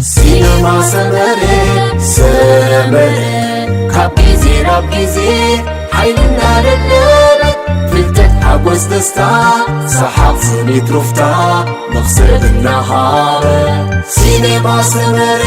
ሲነማ ሰመረ፣ ሰመረ፣ ካብ ግዜ ናብ ግዜ ሓይልና ደደበ፣ ፍልጠት ሓጎስ ደስታ፣ ሰሓቕ ስኒት ሩፍታ፣ መኽሰብ እናሃበ። ሲነማ ሰመረ።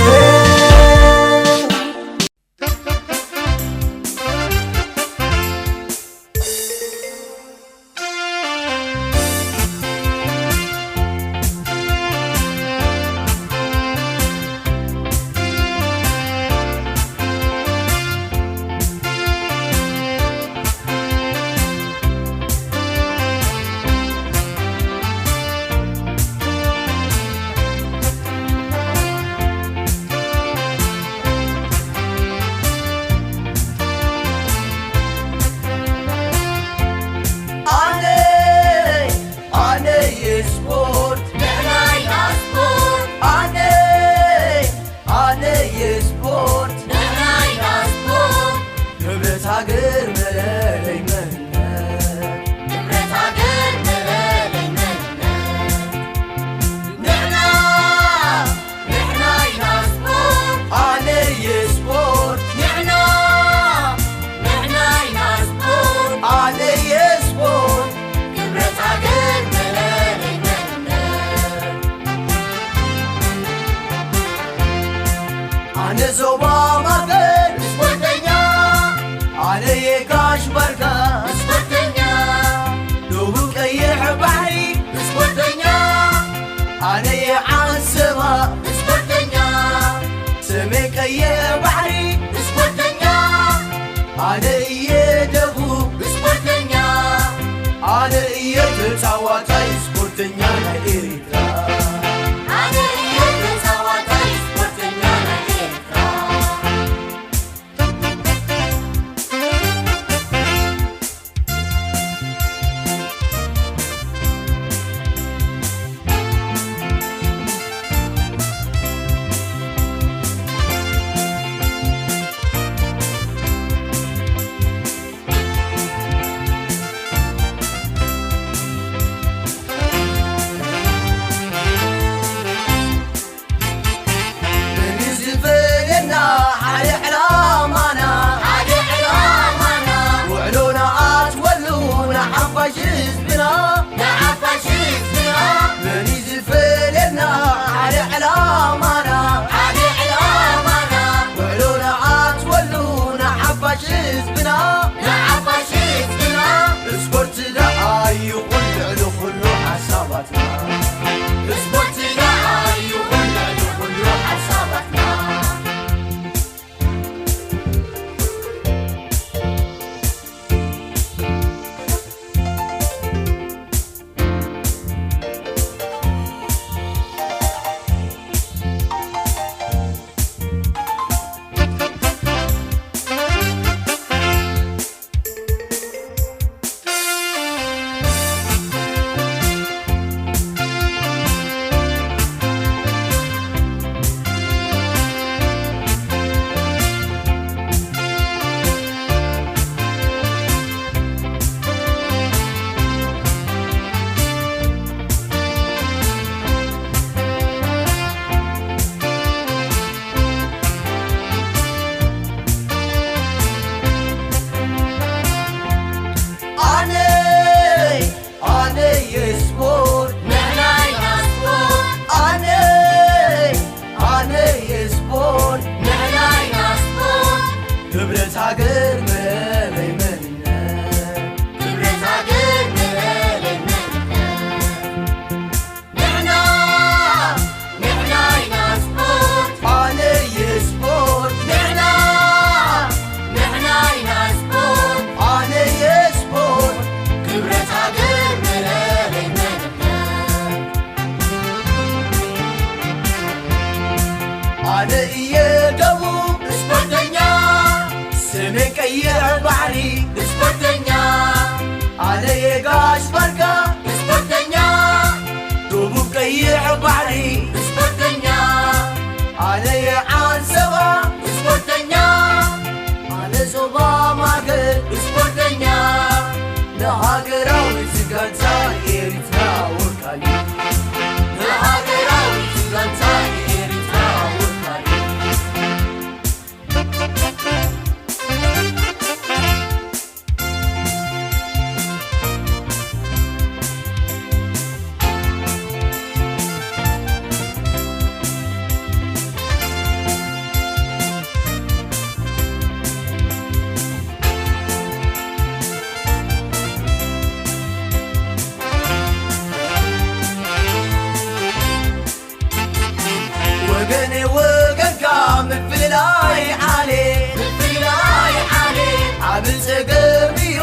ኣነ፣ ኣነ የስፖርት፣ ንሕና ኢና ስፖርት። ኣነ፣ ኣነ የስፖርት፣ ንሕና ኢና ስፖርት። ክብረት ሃገር መለለይ መንነት። ክብረት ሃገር መለለይ መንነት። ንሕና፣ ንሕና ኢና ስፖርት። ኣነ እየ ስፖርት። ንሕና፣ ንሕና ኢና ስፖርት። ኣነ እየ ስፖርት። ክብረት ሃገር መለለይ መንነት። ኣነ ዞባ ማእከል ስፖርተኛ፣ ኣነ የጋሽ ባርካ ስፖርተኛ፣ ደቡብ ቀይሕ ባሕሪ ስፖርተኛ፣ ኣነ የዓሰባ ስፖርተኛ፣ ሰሜን ቀይሕ ባሕሪ ስፖርተኛ፣ ኣነ እየ ደቡብ ስፖርተኛ፣ ኣነ እየ ተጻዋታይ ስፖርተኛ ናይ ኤሪትራ። ኣነ እየ ተጻዋታይ ስፖርተኛ ናይ ኤርትራ። ንዝፈልየና ሓደ ዕላማና፣ ሓደ ዕላማና፣ ውዕሎና ኣትወሉ ንሓፋሽ ህዝብና፣ ንሓፋሽ ህዝብና። መን እዩ ዝፈልየና ሓደ ዕላማና፣ ሓደ ዕላማና፣ ውዕሎና ኣትወሉ ንሓፋሽ ህዝብና፣ ንሓፋሽ ህዝብና። ስፖርት ደኣ ይኹን ልዕሊ ኩሉ ሓሳባትና። ስፖርት ደኣ ይኹን ልዕሊ ኩሉ ሓሳባትና። ኣነ፣ ኣነ የስፖርት፣ ንሕና ኢና ስፖርት። ኣነ፣ ኣነ የስፖርት፣ ንሕና ኢና ስፖርት። ክብረት ሃገር መለለይ መንነት። ክብረት ሃገር መለለይ መንነት። ንሕና፣ ንሕና ኢና ስፖርት። ኣነ እየ ስፖርት። ንሕና፣ ንሕና ኢና ስፖርት። ኣነ እየ ስፖርት። ክብረት ሃገር መለለይ መንነት። ኣነ እየ ደቡብ ስፖርተኛ፣ ሰሜን ቀይሕ ባሕሪ ስፖርተኛ። ኣነ እየ ጋሽ ባርካ ስፖርተኛ፣ ደቡብ ቀይሕ ባሕሪ ስፖርተኛ። ኣነ እየ ዓንሰባ ስፖርተኛ፣ ኣነ ዞባ ማእከል ስፖርተኛ። ንሃገራዊት ጋንታ ኤሪትራ ወካሊ፣ ንሃገራዊት ጋንታ ምፍልላይ ዓሌት፣ ምፍልላይ ዓሌት፣ ዓቢ ጸገም እዩ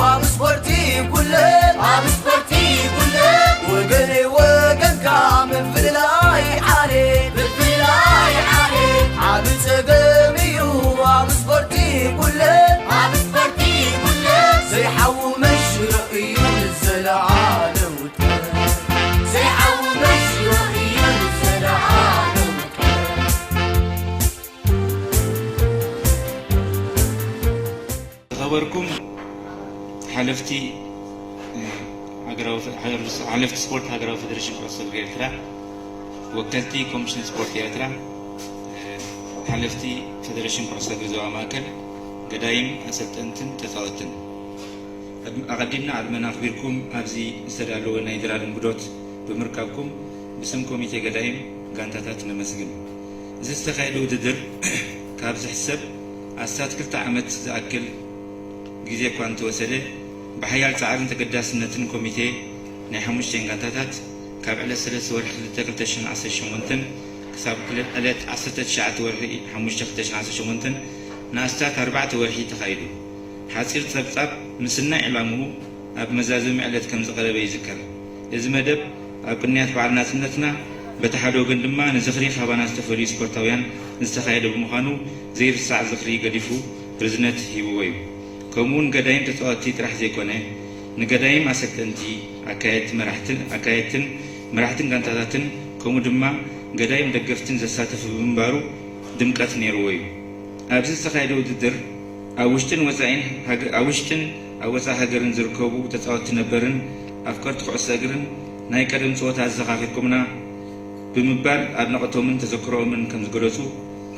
ኣብ ስፖርቲ ጉለት፣ ኣብ ስፖርቲ ጉለት። ወገነይ ወገንካ ምፍልላይ ዓሌት፣ ምፍልላይ ዓሌት፣ ዓቢ ጸገም እዩ ኣብ ስፖርቲ ጉለት፣ ኣብ ስፖርቲ ጉለት። ዘይሓዊ መሽሮ እዩ ንዘለዓለም ውድቀት፣ ዘይሓዊ መሽሮ እዩ ንዘለዓለም ውድቀት። ዝኸበርኩም ሓለፍቲ፣ እ፣ ሃገራዊ ፈ-፣ ሓለፍቲ ስፖርት ሃገራዊ ፌደሬሽን ኩዕሶ እግሪ ኤርትራ፣ ወከልቲ ኮሚሽን ስፖርት ኤርትራ፣ እ፣ ሓለፍቲ ፌደሬሽን ኩዕሶ እግሪ ዞባ ማእከል፣ ገዳይም ኣሰልጠንትን ተጻወትን፣ ኣድ-፣ ኣቐዲምና ዕድመና ኣኽቢርኩም ኣብዚ ዝተዳለወ ናይ ድራር እንግዶት ብምርካብኩም ብስም ኮሚቴ ገዳይም ጋንታታት ነመስግን። እዚ ዝተኻየደ ውድድር ካብ ዝሕሰብ ኣስታት ክልተ ዓመት ዝኣክል ግዜ እኳ እንተወሰደ፣ ብሓያል ጻዕርን ተገዳስነትን ኮሚቴ ናይ ሓሙሽተን ጋንታታት ካብ ዕለት ሰለስተ ወርሒ ክልተ ክልተ ሽሕን ዓሰርተ ሸሞንተን ክሳብ ክለ-፣ ዕለት ዓሰርተ ትሽዓተ ወርሒ ሓሙሽተ ክልተ ሽሕን ዓሰርተ ሸሞንተን ንኣስታት ኣርባዕተ ወርሒ ተኻይዱ። ሓጺር ጸብጻብ ምስናይ ዕላምኡ ኣብ መዛዘሚ ዕለት ከም ዝቐረበ ይዝከር። እዚ መደብ ኣብ ቅንያት በዓል ናጽነትና፣ በቲ ሓደ ወገን ድማ ንዝኽሪ ካባና ዝተፈልዩ ስፖርታውያን ዝተኻየደ ብምዃኑ ዘይርሳዕ ዝኽሪ ገዲፉ ርዝነት ሂብዎ እዩ። ከምኡውን ገዳይም ተጻወትቲ ጥራሕ ዘይኮነ፣ ንገዳይም ኣሰልጠንቲ፣ ኣካየድቲ መራሕትን፣ ኣካየድትን መራሕትን ጋንታታትን ከምኡ ድማ ገዳይም ደገፍትን ዘሳተፈ ብምንባሩ ድምቀት ነይርዎ እዩ። ኣብዚ ዝተኻየደ ውድድር ኣብ ውሽጥን ወጻኢን ሃገ-፣ ኣብ ውሽጥን ኣብ ወጻኢ ሃገርን ዝርከቡ ተጻወትቲ ነበርን ኣፍቀርቲ ኩዕሶ እግርን ናይ ቀደም ጸወታ ኣዘኻኺርኩምና ብምባል ኣድናቖቶምን ተዘክሮኦምን ከም ዝገለጹ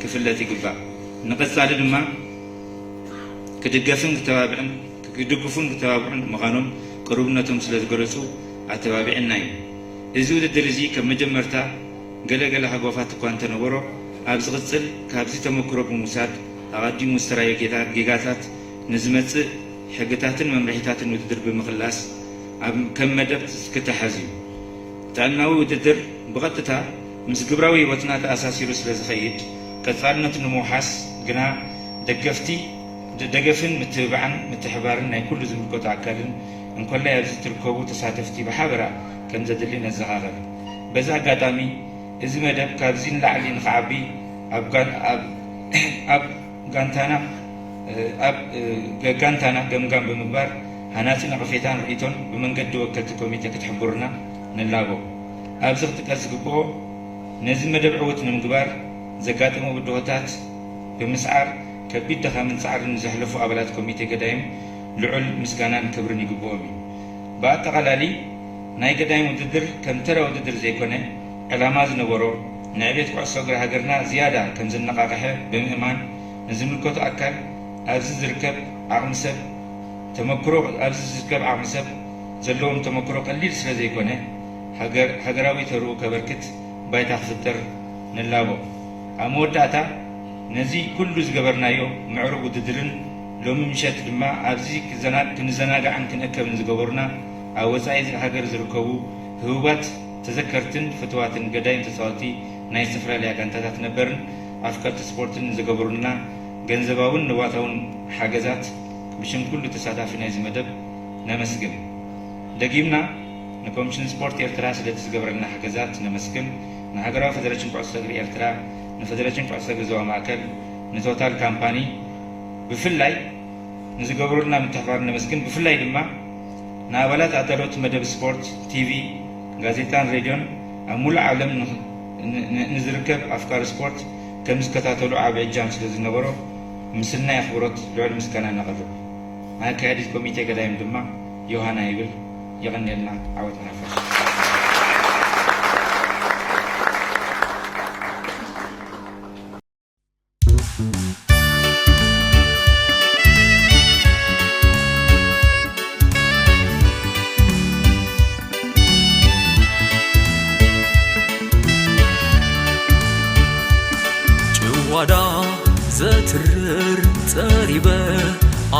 ክፍለጥ ይግባእ። ንቐጻሊ ድማ ክድገፍን ክተባብዕን፣ ክድግፉን ክተባብዑን ምዃኖም ቅሩብነቶም ስለ ዝገለጹ ኣተባቢዕና እዩ። እዚ ውድድር እዚ ከም መጀመርታ ገለ ገለ ሃጓፋት እኳ እንተነበሮ፣ ኣብ ዝቕጽል ካብዚ ተመክሮ ብምውሳድ ኣቐዲሙ ዝተራእየ ጌታ-፣ ጌጋታት ንዝመጽእ ሕግታትን መምርሒታትን ውድድር ብምኽላስ ኣብ ከም መደብ ክተሓዝ እዩ። ጥዕናዊ ውድድር ብቐጥታ ምስ ግብራዊ ህይወትና ተኣሳሲሩ ስለ ዝኸይድ፣ ቀጻልነቱ ንምውሓስ ግና ደገፍቲ፣ ደ-፣ ደገፍን ምትብባዕን ምትሕባርን ናይ ኩሉ ዝምልከቶ ኣካልን እንኮላይ ኣብዚ እትርከቡ ተሳተፍቲ ብሓበራ ከም ዘድሊ ነዘኻኽር። በዚ ኣጋጣሚ፣ እዚ መደብ ካብዚ ንላዕሊ ንኽዓቢ ኣብ ጋን-፣ ኣብ፣ ኣብ ጋንታና፣ እ፣ ኣብ፣ እ፣ ገጋንታና ገምጋም ብምግባር ሃናጺ ነቐፌታን ርእይቶን ብመንገዲ ወከልቲ ኮሚቴ ክትሕብሩና ንላቦ። ኣብዚ ክጥቀስ ዝግብኦ፣ ነዚ መደብ ዕዉት ንምግባር ዘጋጠሙ ብድሆታት ብምስዓር ከቢድ ድኻምን ጻዕርን ንዘሕለፉ ኣባላት ኮሚቴ ገዳይም ልዑል ምስጋናን ክብርን ይግብኦም እዩ። ብኣጠቓላሊ ናይ ገዳይም ውድድር ከም ተራ ውድድር ዘይኮነ፣ ዕላማ ዝነበሮ፣ ንዕቤት ኩዕሶ እግሪ ሃገርና ዝያዳ ከም ዘነቓቕሐ ብምእማን፣ ንዝምልከቶ ኣካል ኣብዚ ዝርከብ ዓቕሚ ሰብ ተመክሮ፣ ኣብዚ ዝርከብ ዓቕሚ ሰብ ዘለዎም ተመክሮ ቀሊል ስለ ዘይኮነ፣ ሃገር-፣ ሃገራዊ ተርኡ ከበርክት ባይታ ክፍጠር ንላቦ። ኣብ መወዳእታ፣ ነዚ ኩሉ ዝገበርናዮ ምዕሩግ ውድድርን ሎሚ ምሸት ድማ ኣብዚ ክዘና-፣ ክንዘናጋዕን ክንእከብን ዝገበሩና ኣብ ወጻኢ ሃገር ዝርከቡ ህቡባት ተዘከርትን ፍቱዋትን ገዳይም ተጻወትቲ ናይ ዝተፈላለያ ጋንታታት ነበርን ኣፍቀርቲ ስፖርትን ንዝገበሩልና ገንዘባውን ንዋታውን ሓገዛት ብሽም ኩሉ ተሳታፊ ናይዚ መደብ ነመስግን። ደጊምና ንኮሚሽን ስፖርት ኤርትራ ስለቲ ዝገበረልና ሓገዛት ነመስግን። ንሃገራዊ ፈደረሽን ኩዕሶ እግሪ ኤርትራ፣ ንፈደረሽን ኩዕሶ እግሪ ዞባ ማእከል፣ ንቶታል ካምፓኒ ብፍላይ ንዝገበሩልና ምትሕባር ነመስግን። ብፍላይ ድማ ንኣባላት ኣዳለውቲ መደብ ስፖርት፣ ቲቪ፣ ጋዜጣን ሬድዮን ኣብ ሙሉእ ዓለም ንኽ-፣ ን-፣ ን-፣ ንዝርከብ ኣፍቃሪ ስፖርት ከም ዝከታተሉ ዓቢ እጃም ስለ ዝነበሮ ምስናይ ኣኽብሮት ልዑል ምስጋና ነቕርብ። ንኣካያዲት ኮሚቴ ገዳይም ድማ ዮሃና ይብል። የቐንየልና። ዓወት ንሓፋሽ። ጭዋዳ ዘትርር ጸሪበ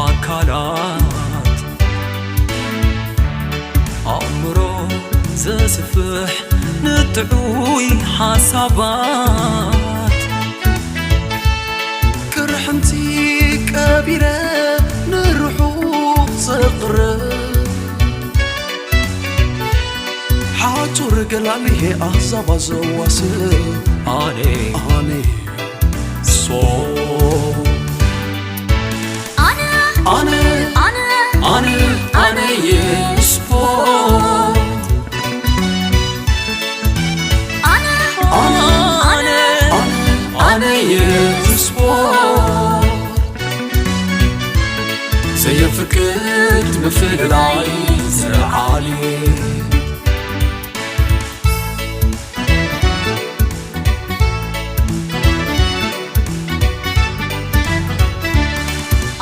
ኣካላት፣ ኣእምሮ ዘስፍሕ ንጥዑይ ሓሳባት፣ ፊረ ንርሑቕ ዘቕርብ ሓጹር ገላልሄ ኣህዛባ ዘዋስእ ኣነ ኣነ ስፖርት ኣነ ኣነ ኣነ ኣነ ኣነ የስፖርት ኣነ ኣነ ኣነ ኣነ የስፖርት ዘየፍቅድ ምፍልላይ ዝረዓሊ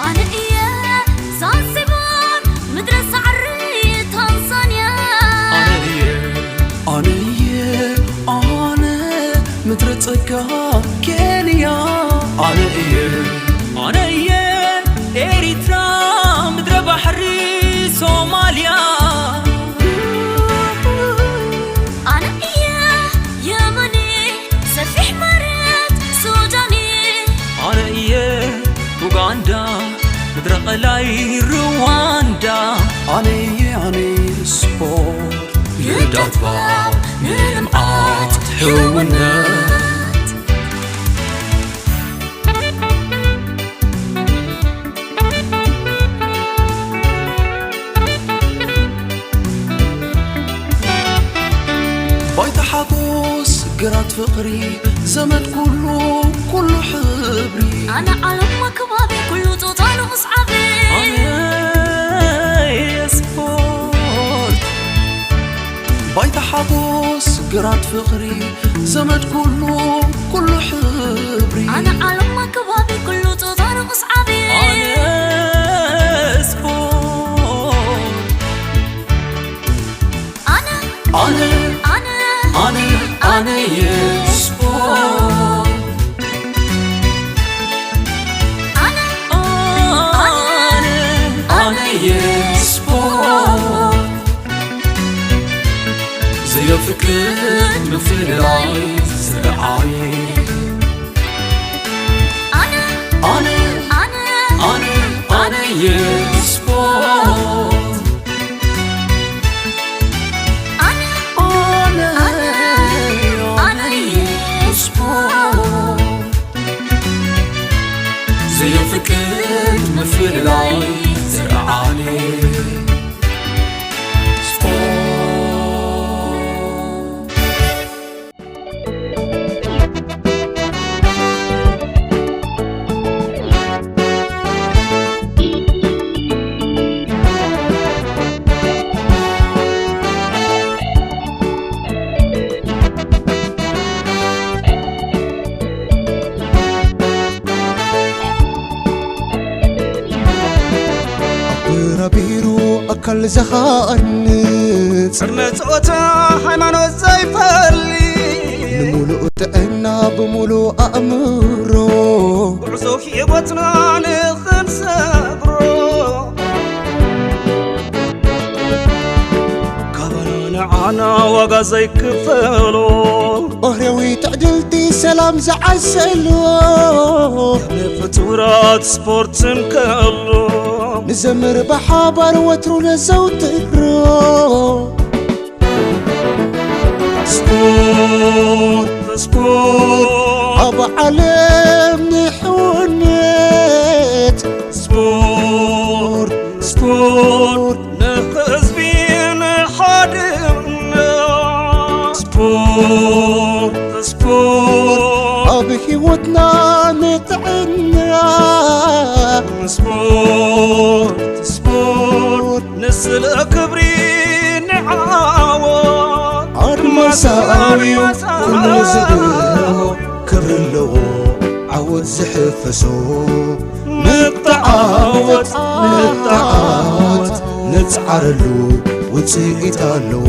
ኣነ እየ ዛንዚባር ምድረ ሳዕሪ ታንዛንያ ኣነ እየ ኣነ እየ ኣነ ምድረ ጸጋ ኬንያ ኣነ እየ ኣነ እየ ኤሪትራ ምድረ ባሕሪ ሶማልያ ኣነ እየ የመኒ ሰፊሕ መሬት ሱዳኒ ኣነ እየ ኡጋንዳ ምድረ ቐላይ ሩዋንዳ ኣነ እየ ኣነ ስፖርት ልዳት ባብ ንልምዓት ሕውነት ባይታ ሓጎስ ግራት ፍቕሪ ዘመድ ኩሉ ኩሉ ሕብሪ ኣነ ዓለማ ከባቢ ኩሉ ጾታ ንኡስ ዓቢ ኣነ ስፖርት ባይታ ሓጎስ ግራት ፍቕሪ ዘመድ ኩሉ ኩሉ ሕብሪ ኣነ ዓለማ ከባቢ ኩሉ ጾታ ንኡስ ዓቢ ኣነ ስፖርት ኣነ ኣነ ኣነ ኣነ ኣነ የስፖርት ኣነ ኣነ ኣነ ኣነ የስፖርት ዘየፍቅድ ምፍልላይ ዝረዓየ ኣነ ኣነ ኣነ ኣነ ኣነ የስፖርት ኣነ ኣነ ኣነ ኣነ የስፖርት ዘየፍቅድ ምፍልላይ ዝረዓየ ስፖርት ኣበራቢሩ ኣካል ዝሃንጽ ቅድመ ጾታ ሃይማኖት ዘይፈሊ ንምሉእ ጥዕና ብምሉእ ኣእምሮ ጉዕዞ ህይወትና ንኽንሰግሮ ካባና ንዓና ዋጋ ዘይክፈሎ ባህርያዊ ትዕድልቲ ሰላም ዝዓሰሎ ፍቱራት ስፖርት እንከሎ ንዘምር ብሓባር ወትሩ ነዘውትሮ ስፖርት ስፖርት ኣብ ዓለም ንሕውነት ስፖርት ስፖርት ንህዝቢ ንሓድነት ስፖርት ስፖርት ኣብ ህይወትና ንጥዕና ስፖርት ስፖርት ንስለ ክብሪ ንዓወት ኣድማሳዊ ኩሉ ዝብሎ ክብሪ ኣለዎ ዓወት ዝሕፈሶ ንተዓወት ንተዓወት ንጽዓረሉ ውጽኢት ኣለዎ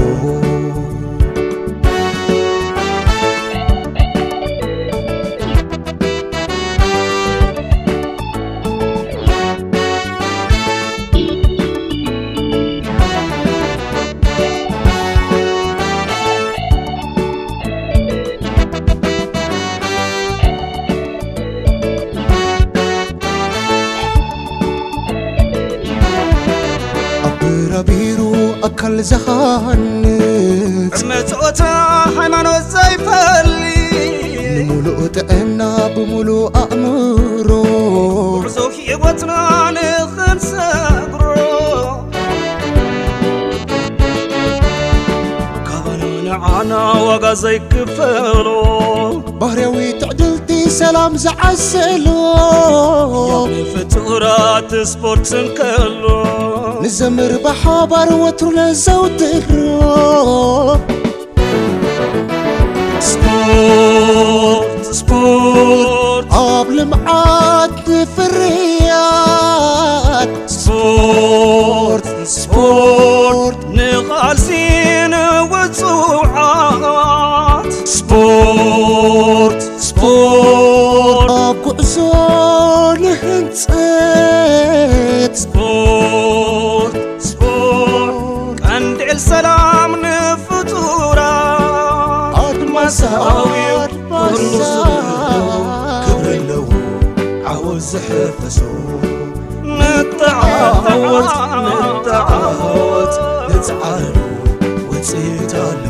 ኣካል ዝሃንጽ፣ መጽኦታ ሃይማኖት ዘይፈሊ፣ ንምሉእ ጥዕና ብምሉእ ኣእምሮ፣ ጉዕዞ ህይወትና ንኽንሰግሮ፣ ካባና ንዓና ዋጋ ዘይክፈሎ፣ ባህርያዊ ትዕድልቲ ሰላም ዝዓሰሎ፣ ፍጡራት ስፖርት እንከሎ፣ ንዘምር ብሓባር ወትሩ ነዘውትሮ። ስፖርት፣ ስፖርት ኣብ ልምዓት ንፍርያት። ስፖርት፣ ስፖርት ንቓልሲ ንውጹዓት። ስፖርት፣ ስፖርት ኣብ ጉዕዞ ንህንጸት። ስፖርት፣ ስፖርት ቀንዴል ሰላም ንፍጡራት። ኣድማሳዊ ኣድማሳ ክብሪ ኣለዎ ዓወት ዝሕፈሶ። ንተዓወት፣ ንተዓወት፣ ንጽዓረሉ ውጽኢት ኣለዎ።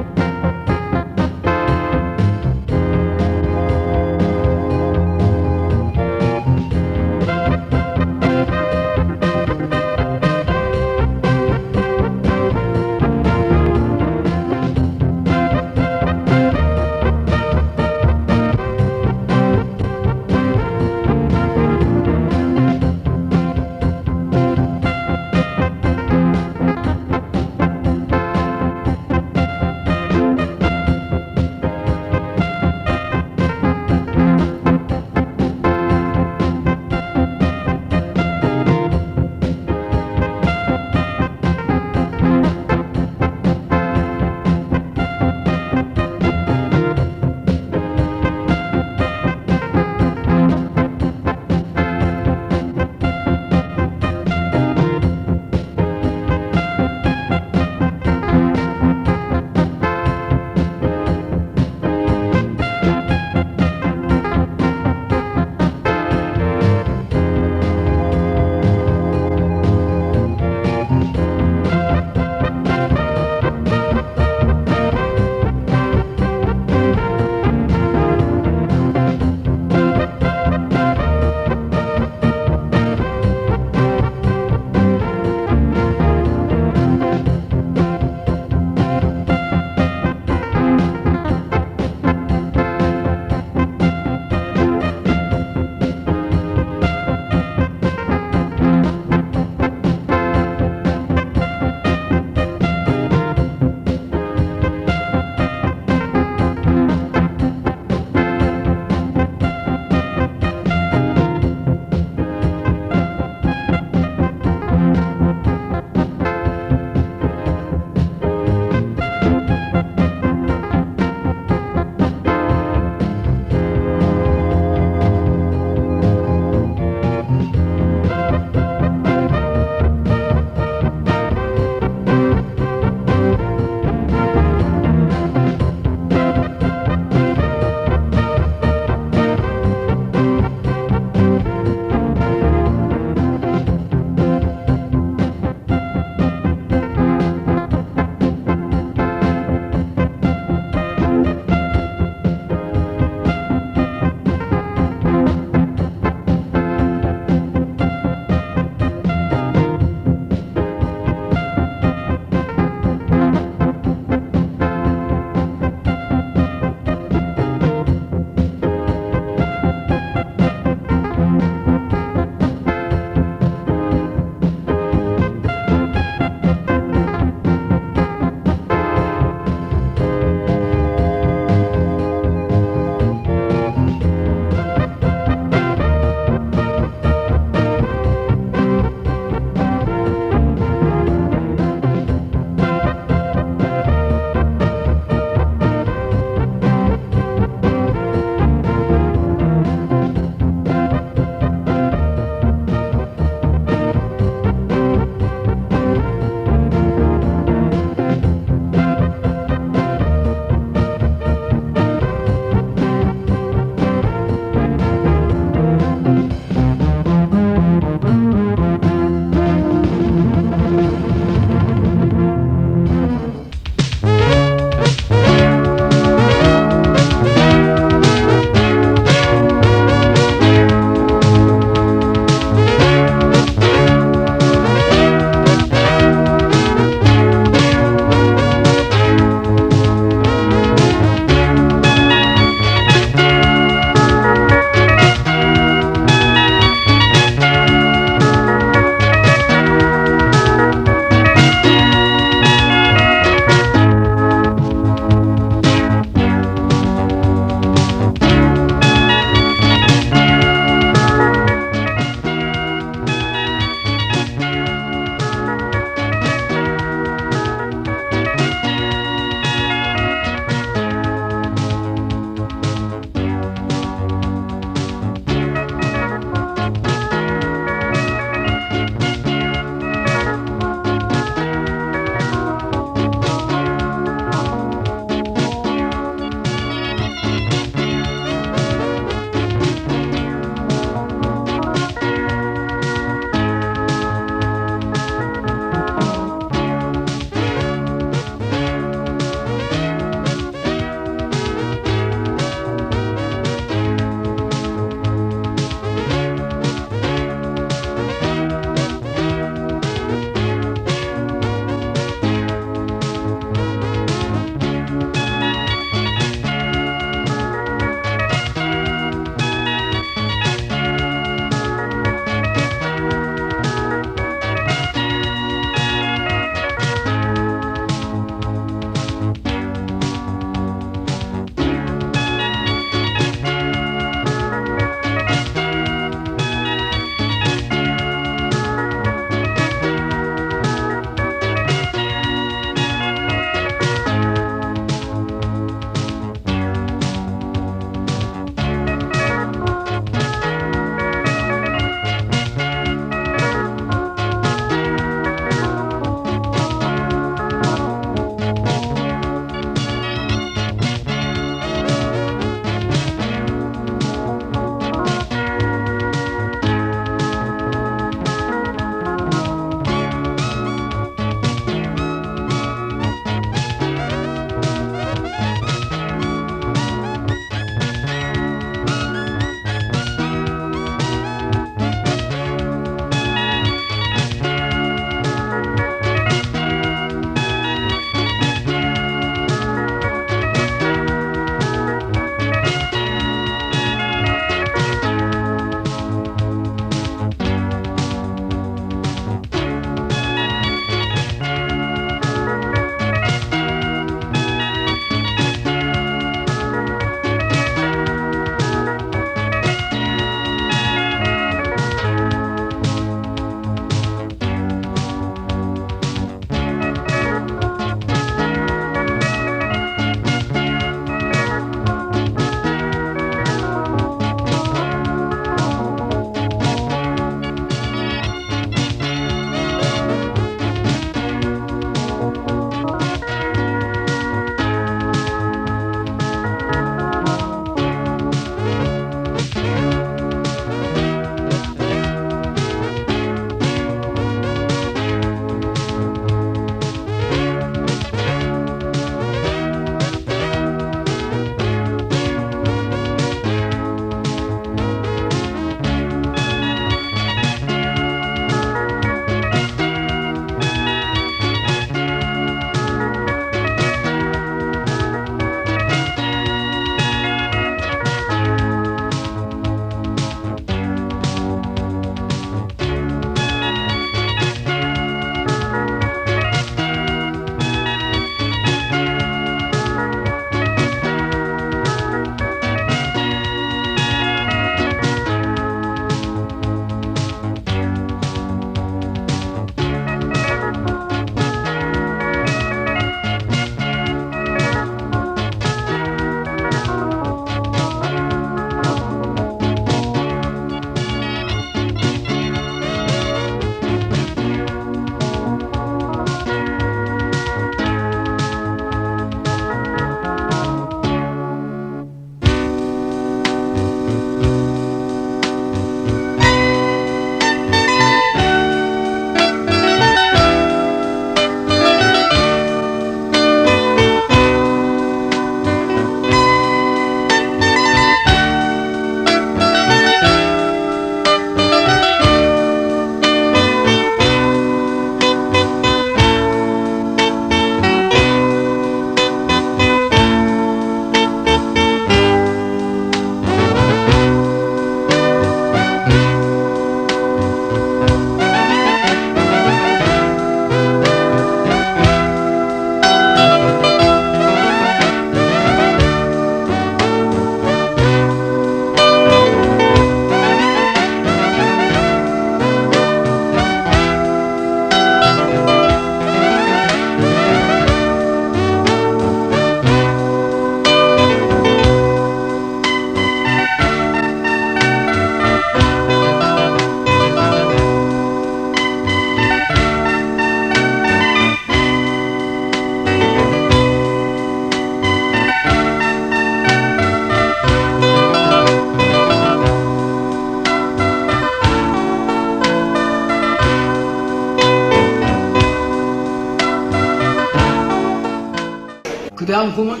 ክዳንኩምን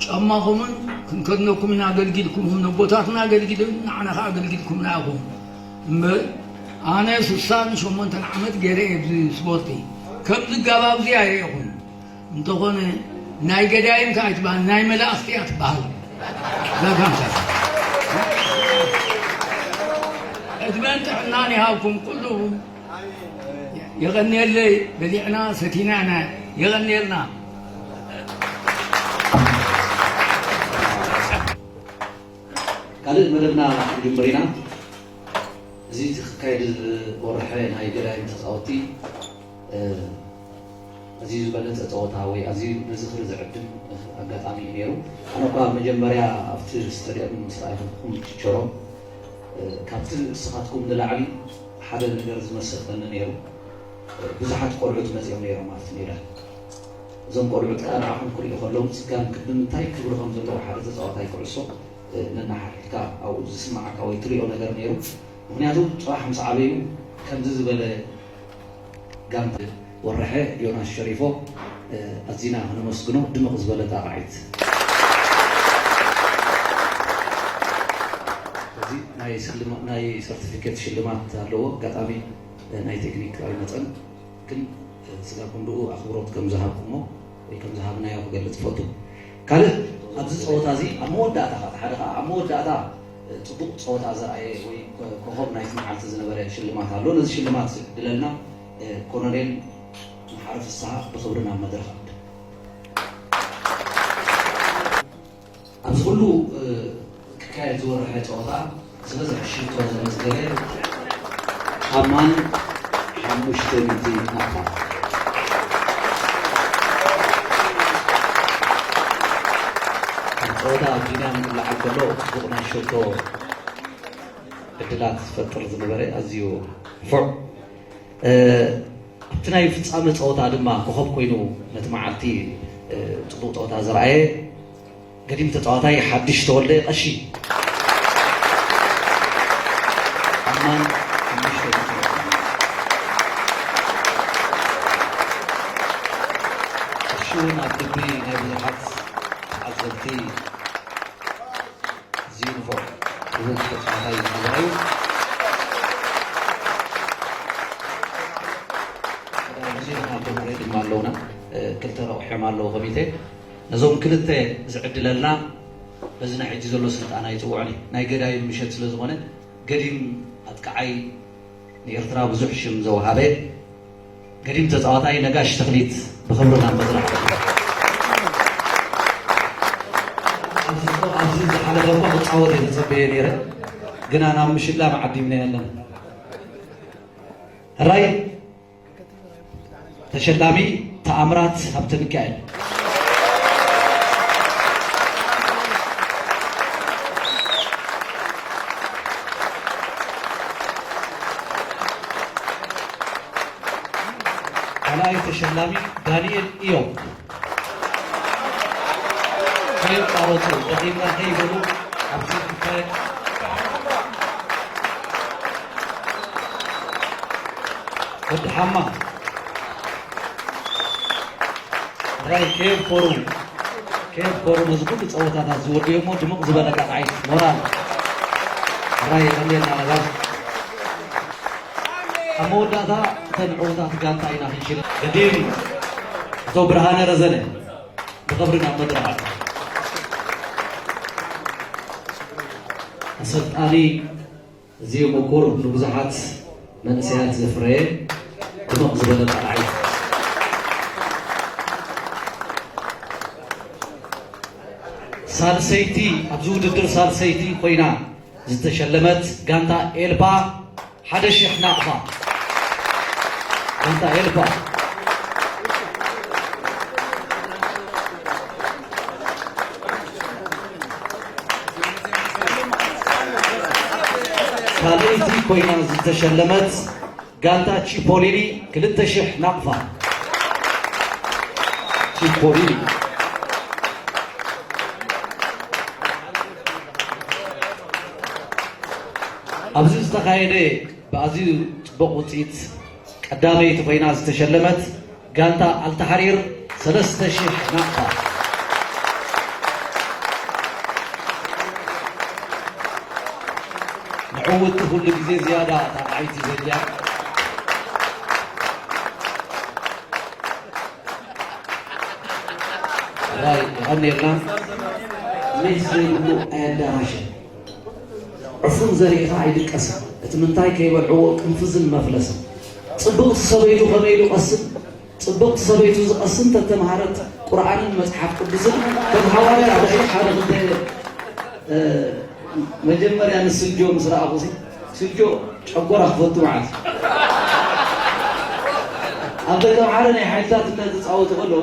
ጫማኹምን ክንከድነኩም ኢና፣ ኣገልጊልኩምኹም፣ ነቦታትና ኣገልጊልን ንዓና ኸዓ ኣገልጊልኩምና ኢኹም። እምበር ኣነ ስሳን ሸሞንተን ዓመት ገይረ እየ ኣብዚ ስፖርቲ። ከምዚ ጋባብዚ ኣይረኤኹን። እንተኾነ ናይ ገዳይም ከኣ ኣይትበሃል፣ ናይ መላእኽቲ እያ ትበሃል። እዛ ጋንታ ዕድመን ጥዕናን ይሃብኩም ኩልኹም። የቐንየለይ። በሊዕና ሰቲና ኢና። የቐንየልና። ካልእ መደብና ክንጅምር ኢና። እዚ ክካየድ ዝወርሐ ናይ ገዳይም ተፃወቲ፣ እ፣ ኣዝዩ ዝበለፀ ፀወታ ወይ ኣዝዩ ንዝኽሪ ዝዕድም ኣጋጣሚ እዩ ነይሩ። ኣነ እኳ መጀመርያ ኣብቲ ስታድየም ምስ ረኣኹም ቲቸሮም፣ እ፣ ካብቲ ንስኻትኩም ንላዕሊ ሓደ ነገር ዝመሰጠኒ ነይሩ። እ፣ ብዙሓት ቆልዑት መፂኦም ነይሮም ኣብቲ ሜዳ። እዞም ቆልዑት ከኣ ንዓኹም ክርእዩ ከለዉ ጽጋም ክቢ እንታይ ክብሪ ከም ዘለዎ ሓደ ተጻዋታይ ኩዕሶ፣ እ፣ ነናሓድሕድካ ኣብኡ ዝስምዓካ ወይ ትርእዮ ነገር ነይሩ። ምኽንያቱ ጽባሕ ምስ ዓበዩ ከምዚ ዝበለ ጋንታ ወርሐ ዮናስ ሸሪፎ፣ እ፣ ኣዚና ክነመስግኖ ድምቕ ዝበለ ጣቕዒት። እዚ ናይ ስልማ-፣ ናይ ሰርቲፊኬት ሽልማት ኣለዎ። ኣጋጣሚ፣ እ፣ ናይ ቴክኒክ ኣይመጸን። ግን ስጋብ ክንድኡ ኣኽብሮት ከም ዝሃብኩሞ ወይ ከም ዝሃብናዮ ክገልጽ እፈቱ። ካልእ ኣብዚ ጸወታ እዚ ኣብ መወዳእታ፣ ካብ ሓደ ኸዓ ኣብ መወዳእታ ጽቡቕ ጸወታ ዘርኣየ ወይ ኮ-፣ ኮኾብ ናይቲ መዓልቲ ዝነበረ ሽልማት ኣሎ። ነዚ ሽልማት ዝዕድለልና ኮሎኔል መሓሪ ፍስሃ ብኽብሪ ናብ መድረኽ ኣደ። ኣብዚ ኩሉ፣ እ፣ ክካየድ ዝወርሐ ጸወታ ዝበዝሐ ሽቶ ዘመዝገበ ኣማን ሓሙሽተ ሚእቲ ናቕፋ። ኣብ ጸወታ ቢንያም ክለዓል ከሎ ጽቡቕ ናይ ሽቶ ዕድላት ዝፈጥር ዝነበረ ኣዝዩ ንፉዕ። እ፣ ኣብቲ ናይ ፍጻመ ጸወታ ድማ ኮኸብ ኮይኑ ነቲ መዓልቲ፣ እ፣ ጽቡቕ ጸወታ ዘርኣየ ገዲም ተጻዋታይ ሓድሽ ተወልደ ቀሺ። ኣማን ሓሙሽተ ነጥቢ። ቀሺ እውን ኣብ ልቢ ናይ ብዙሓት ተዓዘብቲ ኣዝዩ ንፉዕ ክቡር ተጻዋታይ ዝነበረ እዩ። ቀዳማይ ግዜ ኢና ኮሚቴ ድማ ኣለውና፣ እ፣ ክልተ ረቑሖም ኣለዉ ኮሚቴ። ነዞም ክልተ ዝዕድለልና በዚ ናይ ሕጂ ዘሎ ስልጣን ኣይጽውዖን እዩ። ናይ ገዳይም ምሸት ስለ ዝኾነ ገዲም ኣጥቃዓይ ንኤርትራ ብዙሕ ሽም ዘውሃበ ገዲም ተጻዋታይ ነጋሽ ተኽሊት ብኽብሪ ናብ መድረኽ። ኣብዚ፣ ኣብዚ ዝሓለፈ እኳ ክጻወት እየ ተጸበየ ነይረ፣ ግና ናብ ምሽላ መዓዲምና የለን። ሕራይ ተሸላሚ ተኣምራት ሃብተ ሚካኤል። ካልኣይ ተሸላሚ ዳንኤል ኢዮብ። ከይቋረፁ ደቂቕና ከይበሉ ኣብዚ ክልተ ወዲ ሓማ ራይ ከየብኮሩ፣ ከየብኮሩ ነዚ ኩሉ ፀወታታት ዝወድኡ እሞ ድምቕ ዝበለ ጣቕዓይ ሞራል ራይ የቐንየልና ነጋሽ። ኣብ መወዳእታ እተን ዕዉታት ጋንታ ኢና ክንሽል። ገዲም ኣቶ ብርሃነ ረዘነ ብኽብሪ ናብ መድረኽ። ኣሰልጣኒ ኣዝዩ ምኩር ንብዙሓት መንእሰያት ዘፍረየ ድምቕ ዝበለ ጣቕዓይ። ሳልሰይቲ፣ ኣብዚ ውድድር ሳልሰይቲ ኮይና ዝተሸለመት ጋንታ ኤልፓ ሓደ ሺሕ ናቕፋ። ጋንታ ኤልፓ። ካልኣይቲ ኮይና ዝተሸለመት ጋንታ ቺፖሊኒ ክልተ ሺሕ ናቕፋ። ቺፖሊኒ። ኣብዚ ዝተኻየደ ብኣዝዩ ጽቡቕ ውጽኢት ቀዳመይቲ ኮይና ዝተሸለመት ጋንታ ኣልታሕሪር ሰለስተ ሺሕ ናቕፋ። ዓወት ኩሉ ግዜ ዝያዳ እታ ዓይቲ ዘድልያ። ራይ ይቐንየልና። ሜስ ዘይብሉ ኣየዳራሽን። ዕፉን ዘሪእኻ ኣይድቀስን። እቲ ምንታይ ከይበልዕዎ ቅንፍዝን መፍለስን። ጽብቕቲ ሰበይቱ ከመይ ኢሉ ቀስን? ጽብቕቲ ሰበይቱ ዝቐስን ተተምሃረት ቁርኣንን መጽሓፍ ቅዱስን ከም ሃዋርያ ድሕሪ ሓደ ክልተ፣ እ፣ መጀመርያ ንስልጆ ምስ ረኣኹሲ፣ ስልጆ ጨጎራ ክፈቱ መዓልቲ ኣብ ደቀምሓረ ናይ ሓይልታት እናተጻወቱ ከለዉ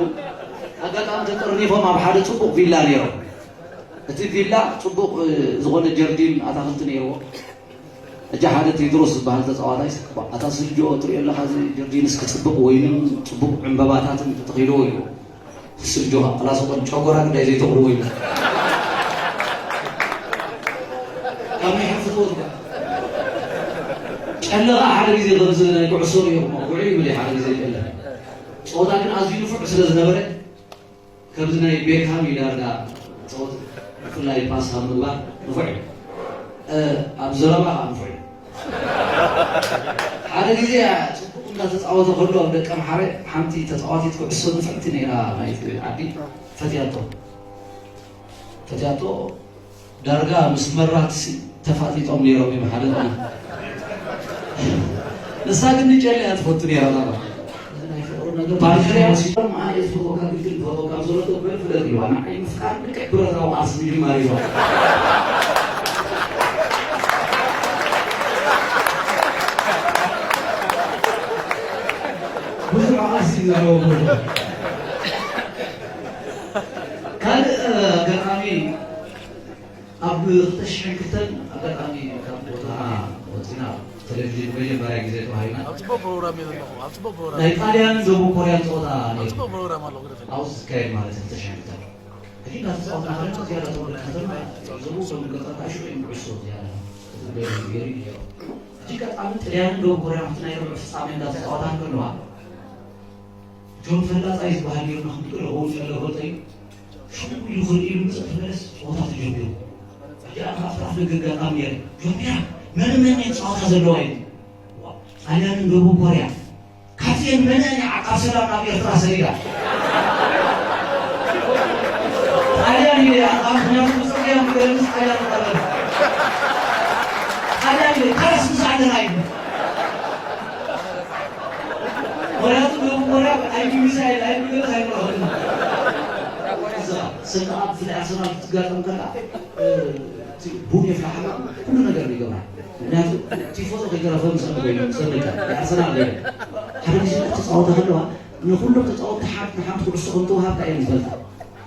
ኣጋጣሚ ተጠርኒፎም ኣብ ሓደ ጽቡቕ ቪላ ነይሮም። እቲ ቪላ ጽቡቕ፣ እ፣ ዝኾነ ጀርዲን ኣታኽልቲ ነይርዎ። ሕጂ ሓደ ቴድሮስ ዝበሃል ተጻዋታይ፣ "ኣታ ስልጆ ትሪኦ ኣለኻ፣ እዚ ጀርዲንስ ክጽብቕ፣ ወይንን ጽቡቕ ዕምበባታትን ተተኺልዎ" ኢልዎ። ስልጆ ክላስ ኮን ጨጎራ ግዳይ ዘይተቕርቦ ኢሉ። ካብ ናይ ሕፍትዎ ትባዕ። ጨለ ኸኣ ሓደ ግዜ ከምዚ ናይ ኩዕሶ ሪኦ፣ ውዑይ ይብል ሓደ ግዜ ጨለ። ጸወታ ግን ኣዝዩ ንፉዕ ስለ ዝነበረ፣ ከምዚ ናይ ቤካም እዩ ዳርጋ ጸወት፣ ብፍላይ ፓስ ኣብ ምግባር ንፉዕ እዩ። እ፣ ኣብ ዘረባ ከዓ ንፉዕ እዩ። ሓደ ግዜ ጽቡቕ እንዳተጻወተ ከሎ ኣብ ደቀምሓረ ሓንቲ ተጻዋቲት ኩዕሶ ንፍዕቲ ነይራ ናይቲ ዓዲ፣ ፈትያቶ። ፈትያቶ ዳርጋ ምስ መራት ሲ-፣ ተፋጢጦም ነይሮም እዮም ሓደ እዋን። ንሳ ግን ንጨሊ እያ ትፈቱ ነይራ ናባ። ናይ ፍቕሪ ነገር ባክተርያ ወሲዶም፣ ኣነ እየ ዝፈትወካ፣ ግድን ክፈትወካ ምስ በለቶ፣ በል ፍለጥ ኢልዋ። ንዓይ ምፍቃር ልክዕ ብረታዊ ቃልሲ ምጅማር ኢልዋ። ብዙሕ ቃልሲ እዩ ዘለዎ። ካልእ ኣጋጣሚ ኣብ ክልተ ሽሕን ክልተን ኣጋጣሚ ካብ ቦታ ወፂና ቴሌቪዥን መጀመርያ ግዜ ተዋሂብና። ኣብ ፅቡቅ ፕሮግራም እየ ዘለኹ። ኣብ ፅቡቅ ፕሮግራም። ናይ ጣልያን ደቡብ ኮርያን ፀወታ ኣብ ነይሩ። ፅቡቅ ፕሮግራም ኣሎ። ግደፈኒ። ኣብኡ ዝካየድ ማለት እዩ፣ ክልተ ሽሕን ክልተን። ሕጂ እንዳተፃወትና ከለና ዝያዳ ተወለድ ከተማ ደቡብ ከም ገጠር ሽዑ እዮም ኩዕሶ ዝያዳ ገይሩ ነይሩ። ሕጂ ኣጋጣሚ ጥልያንን ደቡብ ኮርያን ኣብቲ ናይ ርብዕ ፍፃሜ እንዳተፃወታ እንከለዋ ጆን ፈላጻይ ዝበሃል ነይሩ፣ ንኽንድቅለ እውን ጨለ ፈልጠ እዩ። ሽሙ ኢሉ ክርኢ ኢሉ ምጽእ ተመለስ፣ ጸወታ ተጀሚሩ። እዚኣ ከዓ ፍራፍ ነገር ኣጋጣሚ ነይሩ። ጆን ቢራ፣ መን መን እየን ጸወታ ዘለዋ ኢሉ። ጣልያንን ደቡብ ኮርያ። ካብዚአን መነን እያ ዓቃብ ሰላም ናብ ኤርትራ ሰዲዳ? ጣልያን እዩ፣ ዓቃብ፣ ምኽንያቱ ብጽርግያ ምገለምስ ጣልያን ይቐርብ። ጣልያን እዩ፣ ካላስ ምሳዕ ደራ እዩ። ምኽንያቱ ደቡብ ኮርያ ኣይዲ ሚሳይል፣ ኣይዲ ገለ ኣይረኸብን። እዛ ሰንደቓ ብፍላይ ኣርሰናል ክትጋጠም ከላ፣ እ፣ እቲ ቡን የፍልሓላ፣ ኩሉ ነገር ይገብራ። ምኽንያቱ ቲፎዞ ከይተረፈ ምስ ኣንጎ ይሰንቀ፣ ኣርሰናል ገይረ። ሓደ ግዜ ተጻወተ ከለዋ፣ ንኹሎም ተጻወትቲ ሓንቲ፣ ሓንቲ ኩዕሶ ከም ተዋሃብካ እየን ዝፈልጣ።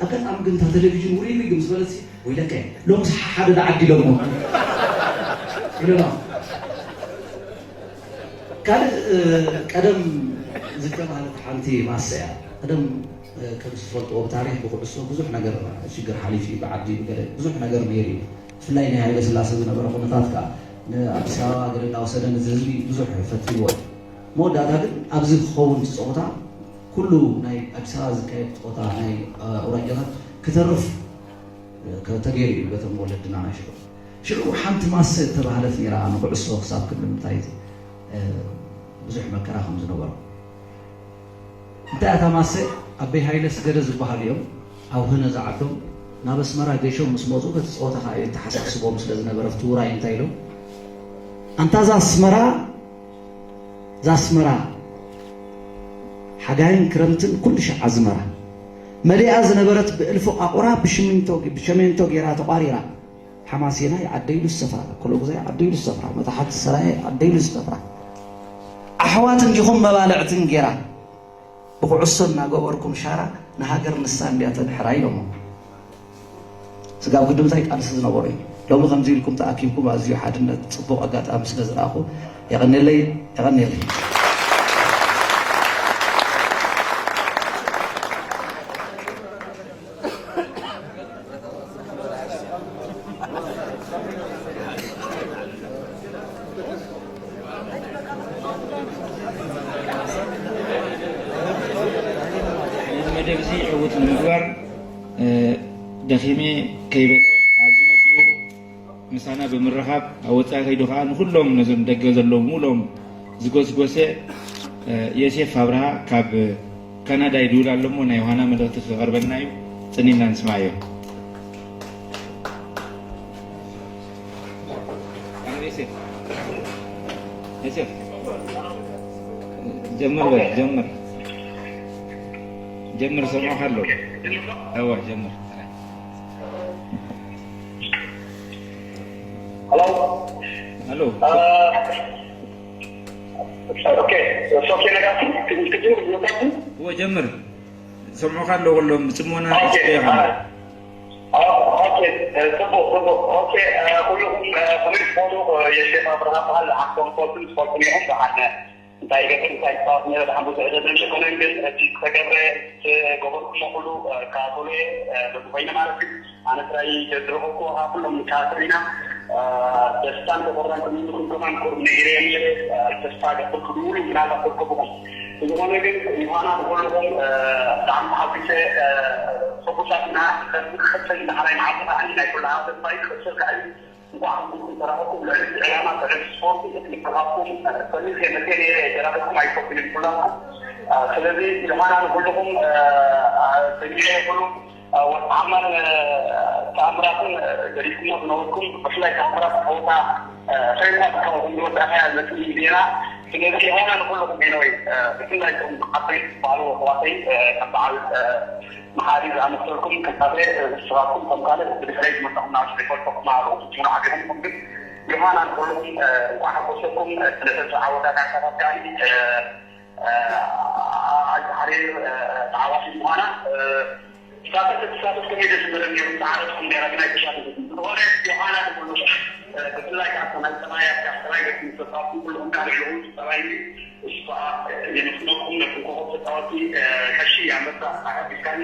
ኣጋጣሚ ግን እታ ቴሌቪዥን ውሪግ ሪግ ምስ በለትሲ፣ "ወይለከ፣ ሎምስ ሓደ ደዓዲሎሞ" ኢሎማ። ካልእ፣ እ፣ ቀደም ዝተባህለት ሓንቲ ማሰ እያ። ቀደም፣ እ፣ ከም ዝፈልጥዎ ብታሪኽ ብኩዕሶ ብዙሕ ነገር ሽግር ሓሊፉ እዩ፣ ብዓዲ ብገለ ብዙሕ ነገር ነይሩ እዩ። ብፍላይ ናይ ሃይለ ስላሴ ዝነበረ ኩነታት ከኣ ንኣዲስ ኣበባ ገለ እናወሰደ ነዚ ህዝቢ ብዙሕ ፈቲንዎ እዩ። መወዳእታ ግን ኣብዚ ክኸውን እቲ ጸወታ ኩሉ ናይ ኣዲስ ኣበባ ዝካየድ ጸወታ ናይ፣ እ፣ ኣውራጃታት ክተርፍ ተገይሩ እዩ በቶም ወለድና ናይ ሽዑ። ሽዑ ሓንቲ ማሰ እተባህለት ነይራ ንኩዕሶ ክሳብ ክንዲ ምንታይ፣ እ፣ ብዙሕ መከራ ከም ዝነበሮ። እንታይ እታ ማሰ? ኣበይ ሃይለስ ገለ ዝበሃሉ እዮም ኣብ ህነ ዝዓዶም ናብ ኣስመራ ገሾም ምስ መጹ በቲ ጸወታ ከኣ የተሓሳስቦም ስለ ዝነበረ ኣብቲ ውራይ እንታይ ኢሎም? ኣንታ እዛ ኣስመራ፣ እዛ ኣስመራ ሓጋይን ክረምትን ኩሉ ሻዕ ኣዝመራ መሊኣ ዝነበረት ብእልፎ ኣቑራ ብሽሚንቶ፣ ብሸሜንቶ ጌራ ተቋሪራ። ሓማሴናይ ዓደይ ሉሰፋ፣ ኮሎጉዛይ ዓደይ ሉሰፋ፣ መታሕት ሰራየ ዓደይ ሉሰፋ። ኣሕዋት እንዲኹም መባልዕትን ጌራ ብኩዕሶ እናገበርኩም ሻራ ንሃገር ንሳ እንድያ ተድሕራ ኢሎሞ። ስጋብ ግድምታይ ቃልሲ ዝነበሩ እዩ። ሎሚ ከምዚ ኢልኩም ተኣኪብኩም ኣዝዩ ሓድነት ጽቡቕ ኣጋጣሚ ስለ ዝረኣኹ የቐንየለይ፣ የቐንየለይ። ነዚ መደብ እዚ ዕዉት ንምግባር፣ እ፣ ደኺመ ከይበለ ኣብዚ መጺኡ ምሳና ብምርኻብ ኣብ ወጻኢ ከይዱ ከኣ ንኹሎም ነዞም ደገ ዘለዉ ምሉኦም ዝጎስጎሰ፣ እ፣ ዮሴፍ ኣብርሃ ካብ ካናዳ ይድውል ኣሎ እሞ ናይ ዮሃና መልእኽቲ ክቐርበልና እዩ። ጽኒና ንስማዮ። ዮሴፍ፣ ዮሴፍ፣ ጀምር በል፣ ጀምር፣ ጀምር፣ ሰምዖኻ ኣለዉ። እወ፣ ጀምር። Hello. Hello. Uh, okay, it's okay, Naga. Could you, could you repeat? እወ፣ ጀምር። ሰምዑኻ ኣለዉ፣ ኩሎም ብጽሞና Okay, ይሰምዑኻ ኣለዉ። Uh, oh, okay, uh, ጽቡቕ፣ ጽቡቕ። Okay, uh፣ ኩልኹም፣ uh፣ ከመይ ትኾኑ? Uh፣ የሼፍ ኣብርሃ በሃል። ዓርኮም ትፈልጡን ትፈልጡን ኢኹም። ብሓደ እንታይ ይገብር፣ እንታይ ይጻወት ነይረ፣ ድሓን ብዙሕ ዘድንሽ ኣይኮነን፣ ግን እቲ ዝተገብረ፣ ዝገበርኩሞ ኩሉ፣ እ፣ እከታተሎ እየ፣ እ፣ በዚ ኮይነ ማለት እዩ። ኣነ ጥራይ ዝረኸብኩዎ ካብ ኩሎም ንከታተል ኢና። እ፣ ደስታን ተፈራን ቅድሚ ኩሉ ከማን ቁሩብ ነይረ እየ ነይረ፣ እ፣ ተስፋ ገበርኩ ብሙሉ ምናልባት ክርከብኩም። ብዝኾነ ግን፣ ዮሃና ንኹልኹም፣ እ፣ ብጣዕሚ ተሓጒሰ፣ እ፣ ሕጉሳት ኢና። ክኸስር፣ ክኸስር፣ ንዓናይ መዓልቲ ከኣ ናይ ኩሉ ተስፋ እዩ፣ ክኸስር ከኣ እዩ። እንኳዕ ብኹም ተራኸብኩም። ልዕሊ እቲ ዕላማ፣ ልዕሊ እቲ ስፖርት፣ እቲ ምትኻብኩም፣ ፈሊጥ እየ መፅየ ነይረ፣ ጀራብኩም ኣይፈልጥን እየ ኩላትኩም። ስለዚ፣ ዮሃና ንኹልኹም፣ በጊዕ ኩሉ ወርቃማን ተኣምራትን ገዲፍኩሞ ዝነበርኩም፣ ብፍላይ ተኣምራት ጸወታ ፈይና ብከምኹም ዝወዳእናያ ዘትኒ ዜና። ስለዚ፣ ዮሃና ንኹልኹም፣ ኤነወይ፣ ብፍላይ እቶም ዓበይቲ ዝበሃሉ ኣሕዋተይ፣ ከም በዓል መሓሪ ዝኣመሰልኩም ክታበ፣ ንስኻትኩም ከም ካልእ ብድሕረይ ዝመጻኹም ንኣሽቱ ይፈልጠኩም ኣለኹ፣ ትጅምሩ ዓቢኹም ግን ዮሃና ንኹልኹም፣ እ፣ እንኳዕ ሓጎሰኩም፣ እ፣ ስለ ተዝተዓወታ ጋንታታት ከኣ፣ እ፣ እ፣ ኣዝዩ ሓደ፣ እ፣ ተዓዋቲ ምዃና፣ እ፣ ትሳተፍ፣ ትሳተፍ ከመይ ደስ ምበለኒ ነይሩ፣ ጻዕረትኩም ነይራ ግን ኣይተሳተፈትን። ዝኾነ ዮሃና ንኹሉ፣ እ፣ ብፍላይ ከኣ ሰማይ ሰማያት ከኣ ሰማይ ቤት ምስተጻወትኩም ኩልኹም ከኣ ልዕሊ ኩሉ ጸባይ እሱ ከኣ የመስግነኩም፣ ነቲ ኮኾብ ተጻወቲ፣ እ፣ ቀሺ ኣንበሳ ኣጋቢዝካኒ፣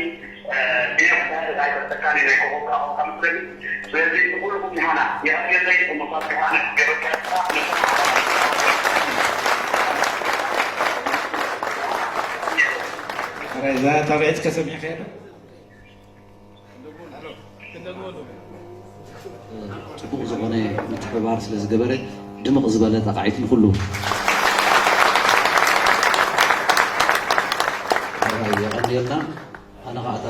እ፣ ቢንያም ከኣ ኣይተርፈካኒ፣ ናይ ኮኾብ ከኣ ኮንካ መስለኒ። ስለዚ ንኹልኹም ዮሃና፣ የቐንየለይ፣ እሞ ካብ ዮሃና ገበርካ ስራሕ ነቶም ኣረ፣ እዛ ጣቕዒት ከሰሚዕካዮ ዶ? ጽቡቕ ዝኾነ ምትሕብባር ስለ ዝገበረ፣ ድምቕ ዝበለ ጣቕዒት ንኹሉ። የቐንየልና። ኣነ ኸኣ እታ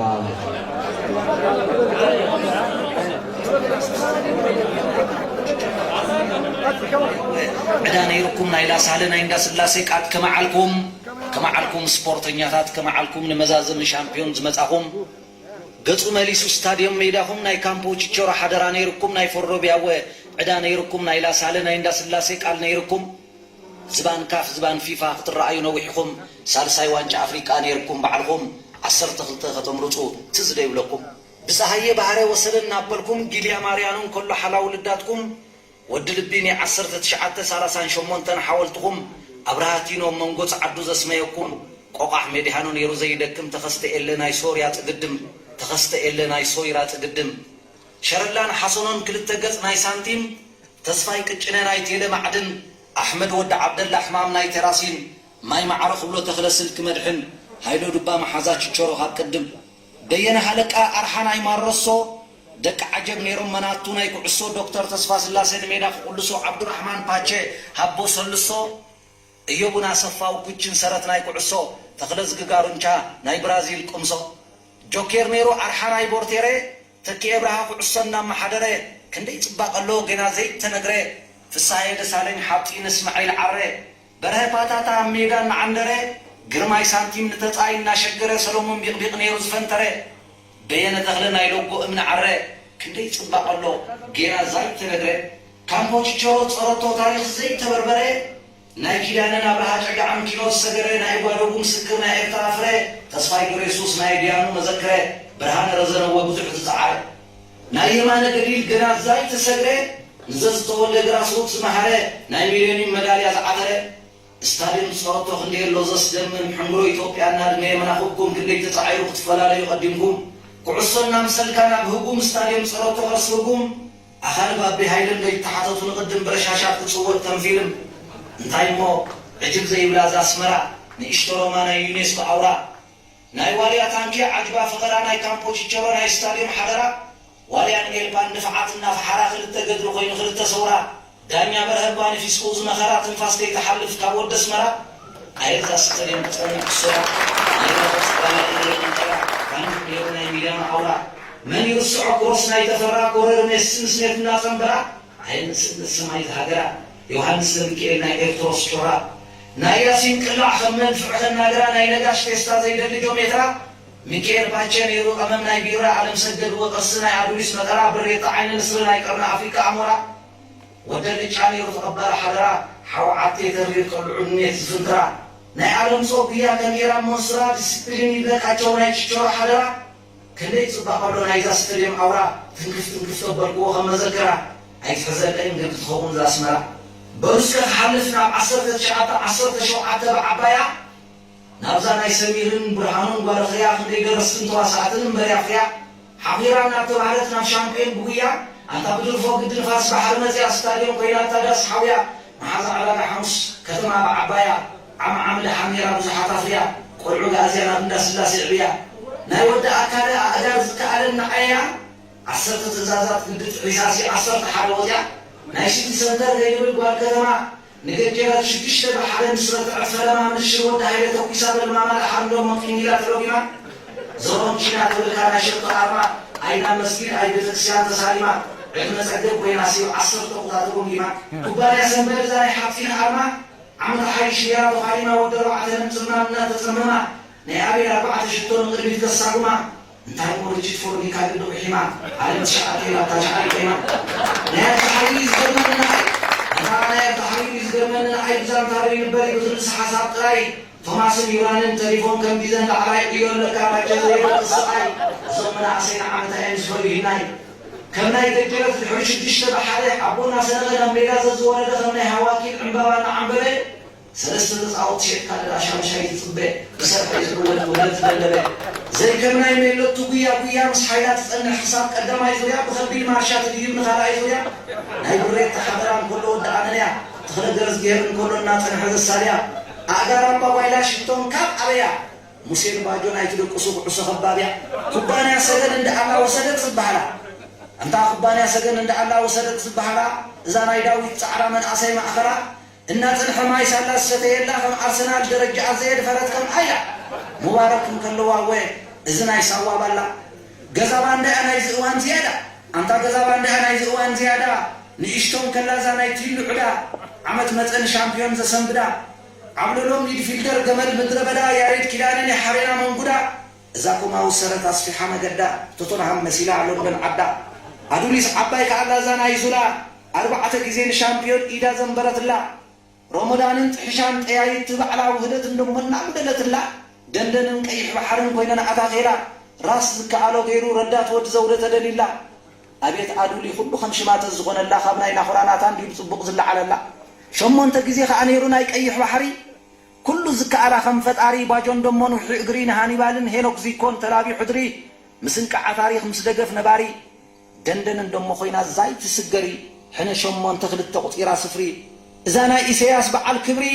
ዕዳ ነይርኩም ናይ ላሳለ ናይ እንዳ ስላሴ ቃት ከመዓልኩም፣ ከመዓልኩም ስፖርተኛታት፣ ከመዓልኩም ንመዛዘሚ ሻምፒዮን ዝመጻኹም፣ ገጹ መሊሱ ስታድዮም ሜዳኹም ናይ ካምፖ ቺቸሮ ሓደራ ነይርኩም፣ ናይ ፈሮ ቢያወ ዕዳ ነይርኩም፣ ናይ ላሳለ ናይ እንዳ ስላሴ ቃል ነይርኩም። ዝባን ካፍ ዝባን ፊፋ ክትረኣዩ ነዊሕኹም፣ ሳልሳይ ዋንጫ ኣፍሪቃ ነይርኩም ባዕልኹም ዓሰርተ ክልተ ከተምርጹ ትዝ ዶ ይብለኩም? ብጸሃየ ባህረ ወሰደን እናበልኩም ጊልያ ማርያኖ እንከሎ ሓላው ልዳትኩም ወዲ ልቢ ናይ ዓሰርተ ትሽዓተ ሰላሳን ሸሞንተን ሓወልትኹም ኣብርሃ ቲኖ መንጎ ጸዓዱ ዘስመየኩም ቆቋሕ ሜድሃኖ ነይሩ ዘይደክም ተኸስተ ኤለ ናይ ሶርያ ጽግድም፣ ተኸስተ ኤለ ናይ ሶይራ ጽግድም። ሸረላን ሓሰኖን ክልተ ገጽ ናይ ሳንቲም፣ ተስፋይ ቅጭነ ናይ ቴለ ማዕድን፣ ኣሕመድ ወዲ ዓብደላ ሕማም ናይ ቴራሲን፣ ማይ ማዕረ ክብሎ ተኽለ ስልኪ መድሕን፣ ሃይሎ ዱባ መሓዛ ችቸሮ ካብ ቅድም። በየነ ሃለቃ ኣርሓ ናይ ማረሶ፣ ደቂ ዓጀብ ነይሮም መናቱ ናይ ኩዕሶ፣ ዶክተር ተስፋ ስላሴ ንሜዳ ክቕልሶ፣ ዓብዱራሕማን ፓቸ ሃቦ ሰልሶ፣ እዮቡን ኣሰፋው ኩችን ሰረት ናይ ኩዕሶ፣ ተኽለዝጊ ጋሩንቻ ናይ ብራዚል ቅምሶ። ጆኬር ነይሩ ኣርሓ ናይ ቦርቴሬ፣ ተኪኤ ብርሃ ኩዕሶ እናመሓደረ፣ ክንደይ ጽባቐ ኣለዎ ገና ዘይተነግረ። ፍስሃየ ደሳለኝ ሓብጢ ንእስማዒል ዓረ፣ በርሀ ፓታታ ኣብ ሜዳ እናዓንደረ፣ ግርማይ ሳንቲም ንተጻይ እናሸገረ፣ ሰሎሞን ቢቕቢቕ ነይሩ ዝፈንተረ። በየነ ተኽለ ናይ ሎጎ እምኒ ዓረ፣ ክንደይ ጽባቐ ኣሎ ጌና ዛይተነግረ። ካምፖ ችቸሮ ጸረቶ ታሪኽ ዘይተበርበረ፣ ናይ ኪዳነን ኣብርሃ ጨጋዕን ኪኖ ዝሰገረ፣ ናይ ጓደጉ ምስክር ናይ ኤርትራ ፍረ፣ ተስፋይ ገብረየሱስ ናይ ዲያኑ መዘክረ፣ ብርሃነ ረዘነወ ብዙሕ ዝጸዓረ። ናይ የማነ ገዲል ገና ዛይተሰግረ፣ ንዘዝተወልደ ግራስሩት ዝመሃረ፣ ናይ ሚልዮኒም መዳልያ ዝዓተረ። ስታድዮም ጸወቶ ክንደይ ኣሎ ዘስደምም፣ ሕንግሮ ኢትዮጵያ እናድመየ መናኽብኩም ክንደይ ተጻዒሩ ክትፈላለዩ ቀዲምኩም። ኩዕሶ እናምሰልካ ናብ ህጉም ስታድዮም ጸወቶ ከስርጉም። ኣኻልብ ኣቢ ሃይለ እንዶ ይተሓተቱ ንቕድም ብረሻሻ ክትጽወር ከም ፊልም። እንታይ እሞ ዕጅብ ዘይብላ እዛ ኣስመራ፣ ንእሽቶ ሮማ ናይ ዩኔስኮ ኣውራ። ናይ ዋልያ ታንኪ ዓጅባ ፈኸራ ናይ ካምፖ ችቸሮ ናይ ስታድዮም ሓደራ። ዋልያን ኤልፓን ድፍዓት እናፈሓራ ክልተ ገድሊ ኮይኑ ክልተ ሰውራ። ዳኛ በርሀ እባ ንፊስኩ እዚ መኸራ ትንፋስ ከይትሓልፍ ካብ ወዲ ኣስመራ። ኣየዛ ስተድየም ክጸንዕ ክሱራ። ኣየዛ ተስፋ ናይ ኢንጀራ። ባንክ ኔሩ ናይ ሚልዮን ኣውራ። መን ይርስዖ ክሮስ ናይ ተፈራ ኮረር ሜሲ ምስ ኔትና ጸንበራ። ኣይንስእነት ሰማይ ዝሃገራ። ዮሃንስ ዘሚካኤል ናይ ኤርትሮስ ጮራ። ናይ ያሲን ቅላዕ ከም መንፍዕ ከናገራ ናይ ነጋሽ ፌስታ ዘይደሊ ጆሜትራ። ሚካኤል ፓቸ ነይሩ ቀመም ናይ ቢራ። ኣለም ሰገድ ወ ቅርሲ ናይ ኣዱሊስ መጠራ። ብሬታ ዓይኒ ንስሪ ናይ ቀርኒ ኣፍሪቃ ኣሞራ። ወደ ልጫ ነይሩ ተቐባሊ ሓደራ። ሓው ዓቴ ተሪር ቀልዑ ድሜት ዝፍንትራ። ናይ ኣለም ጾጉያ ከም ኢራን ሞንስራ። ዲስፕሊን ይብለካቸው ናይ ችቾራ ሓደራ። ክንደይ ጽባቐ ኣሎ ናይዛ ስተድየም ኣውራ። ትንክፍ ትንክፍ ተበልክዎ ከም መዘከራ። ኣይትሕዘለይን ግዲ ትኸውን እዛ ኣስመራ። በሩ እስከ ክሓልፍ ናብ ዓሰርተ ትሽዓተ ዓሰርተ ሸውዓተ ብዓባያ። ናብዛ ናይ ሰሚርን ብርሃኑን ጓል ኽያ ክንደይ ደረስትን ተዋሳእትን እምበር እያ ፍርያ። ሓኺራ እናተባህለት ናብ ሻምፒዮን ብጉያ። ኣንታ ብድርፎ ግዲ ንፋስ ባሕሪ መጽያ ስታድዮም ኮይና እታ ዳስ ሓውያ። መሓዛ ዕዳጋ ሓሙስ ከተማ ብዓባያ። ዓም ዓም ደሓን ነይራ ብዙሓት ኣፍርያ። ቆልዑ ጋእዝያ ናብ እንዳ ስላሴ ዕብያ። ናይ ወዲ ኣካለ ኣእጋር ዝከኣለን ንዓያ። ዓሰርተ ትእዛዛት ግዲ ጥሒሳሲ ዓሰርተ ሓደ ወጽያ። ናይ ሲቲ ሰንተር ከይንብል ጓል ከተማ። ንገጀረት ሽዱሽተ ብሓደ ምስ ረትዐት ፈለማ ምንሽር ወዲ ሃይለ ተኩሳ በልማማ ደሓር እንዶ መቂኒላ ተሎጊማ። ዞሮን ቺና ተብልካ ናይ ሸርቂ ኣርማ። ኣይና መስጊድ ኣይ ቤተክርስትያን ተሳሊማ። ዕድመ ጸገብ ኮይና ሲብ ዓሰርተ ቁታ ተጎምጊማ። ኩባንያ ሰንበል እዛ ናይ ሓጺን ኣርማ። ዓመት ሓይሽ ኔራ ተፋሊማ ወዲ ኣርባዕተ ለምጽማ እናተጸመማ። ናይ ኣቤል ኣርባዕተ ሽቶ ንቕድሚት ከሳጉማ። እንታይ እሞ ርጅት ፎርሚካ ግዲ ሒማ። ዓለም ትሽዓተ ኢላ እታ ሸዓይ ቆይማ። ናይ ኣርታ ሓይሊ ዝገርመኒ ንዓይ። እታ ናይ ኣርታ ሓይሊ ዝገርመኒ ንዓይ ብዛንታ ዶ ይንበር እዩ ትንስ ሓሳብ ጥራይ። ቶማስን ዩራንን ተሪፎም ከም ቢዘን ላዕላይ ዕዮ ኣለካ ባጀ ዘይበቅስ ስቓይ። እዞም መናእሰይ ንዓመታ እዮም ዝፈልዩናይ። ከም ናይ ገጀረት ድሕሪ ሽዱሽተ ብሓደ ኣቦና ሰነቐ ናብ ሜዳ ዘዝወረደ ከም ናይ ሃዋኪን ዕምባባ እናዓምበበ። ሰለስተ ተጻወት ሸጥካ ደኣ ሻምሻይ ትጽበ። ብሰርሒ ዝዕወት ውህደት ዝደለበ። ዘይከም ናይ ሜሎቱ ጉያ ጉያ ምስ ሓይላ ትጸንሕ ክሳብ ቀዳማይ ዙርያ ብኸቢድ ማርሻ ትድይብ ንኻልኣይ ዙርያ። ናይ ብሬት ተሓደራ እንከሎ ወዲ ኣነንያ። ተኽለ ገረዝግሄር እንከሎ እናጸንሐ ዘሳልያ። ኣእጋር ኣባ ጓይላ ሽቶን ካብ ኣበያ። ሙሴን ባጆን ኣይትደቅሱ ኩዕሶ ከባብያ። ኩባንያ ሰገን እንዳ ኣላ ወሰደት ዝበሃላ። ኣንታ ኩባንያ ሰገን እንዳ ኣላ ወሰደት ዝበሃላ። እዛ ናይ ዳዊት ጻዕራ መንእሰይ ማእኸላ። እናጸንሐ ማይ ሳላ ዝሰተየላ ከም ኣርሰናል ደረጃኣ ዘየድፈረት ከም ኣያ። ሙባረክ እንከለዋ ወ እዚ ናይ ሳዋ ባላ። ገዛ ባንዳ እያ ናይዚ እዋን ዝያዳ። ኣንታ ገዛ ባንዳ እያ ናይዚ እዋን ዝያዳ። ንእሽቶ እንከላ እዛ ናይ ቲሉ ዕዳ። ዓመት መጸ ንሻምፒዮን ዘሰንብዳ። ዓብለሎም ሚድፊልደር ገመል ምድረ በዳ ያሬድ ኪዳነ ናይ ሓሬና መንጉዳ። እዛ ኮማዊ ሰረት ኣስፊሓ መገዳ ቶተንሃም መሲላ ሎንደን ዓዳ። ኣዱሊስ ዓባይ ከኣላ እዛ ናይ ዙላ። ኣርባዕተ ግዜ ንሻምፒዮን ኢዳ ዘንበረትላ። ሮሞዳንን ጥሒሻን ጠያይት ባዕላ ውህደት እንደሞ እናጉደለትላ። ደንደንን ቀይሕ ባሕርን ኮይነን ኣታኼላ። ራስ ዝከኣሎ ገይሩ ረዳት ወዲ ዘውደ ተደሊላ። ኣቤት ኣዱሊ ኩሉ ከም ሽማ ተዝኾነላ ካብ ናይ ናኹራ ናታ እንድዩ ብጽቡቕ ዝለዓለላ። ሸሞንተ ግዜ ከኣ ነይሩ ናይ ቀይሕ ባሕሪ። ኩሉ ዝከኣላ ከም ፈጣሪ ባጆን ደሞን ውሒ እግሪ ንሃኒባልን ሄኖክ ዚኮን ተላቢ ሕድሪ። ምስንቃዓ ታሪኽ ምስ ደገፍ ነባሪ። ደንደን እንደሞ ኮይና ዛይ ትስገሪ። ሕነ ሸሞንተ ክልተ ቁጺራ ስፍሪ። እዛ ናይ ኢሰያስ በዓል ክብሪ።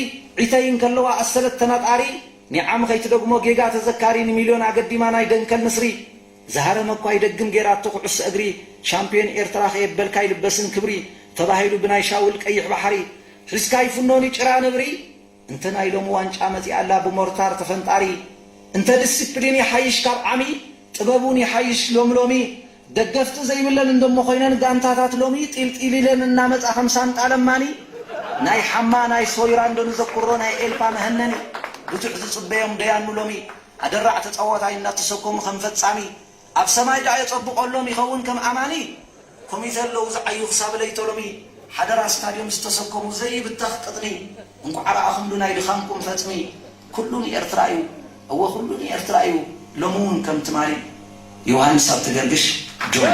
ዒተይ እንከለዋ ኣሰለት ተናጣሪ። ኒዓም ከይትደግሞ ጌጋ ተዘካሪ። ንሚልዮን ኣገዲማ ናይ ደንከል ንስሪ። ዝሃረመ እኳ ይደግም ጌራቶ ኩዕሶ እግሪ። ሻምፒዮን ኤርትራ ከየበልካ ይልበስን ክብሪ። ተባሂሉ ብናይ ሻውል ቀይሕ ባሕሪ። ሒዝካ ይፍኖኒ ጭራ ነብሪ። እንተ ናይ ሎሚ ዋንጫ መጺኣ ኣላ ብሞርታር ተፈንጣሪ። እንተ ዲስፕሊን ይሓይሽ ካብ ዓሚ። ጥበብ እውን ይሓይሽ ሎሚ ሎሚ። ደገፍቲ ዘይብለን እንደሞ ኮይነን ጋንታታት ሎሚ። ጢልጢል ኢለን እናመጻ ከም ሳንጣ ለማኒ። ናይ ሓማ ናይ ሶይራ እንዶ ንዘኩሮ ናይ ኤልፓ መሀነኒ። ብዙሕ ዝጽበዮም ደያኑ ሎሚ። ኣደራዕ ተጻዋታይ እናተሰከሙ ከም ፈጻሚ። ኣብ ሰማይ ደኣ የጸብቐሎም ይኸውን ከም ኣማኒ። ኮሚተ ኣለዉ ዝዓዩ ክሳብ ለይቶ ሎሚ። ሓደራ ስታድዮም ዝተሰከሙ ዘይብተኽ ቅጥኒ። እንቋዕ ረኣኹምሉ ናይ ድኻምኩም ፈጽሚ። ኩሉ ንኤርትራ እዩ። እወ ኩሉ ንኤርትራ እዩ። ሎሚ እውን ከም ትማሊ። ዮሃንስ ሃብተገርግሽ ጆን።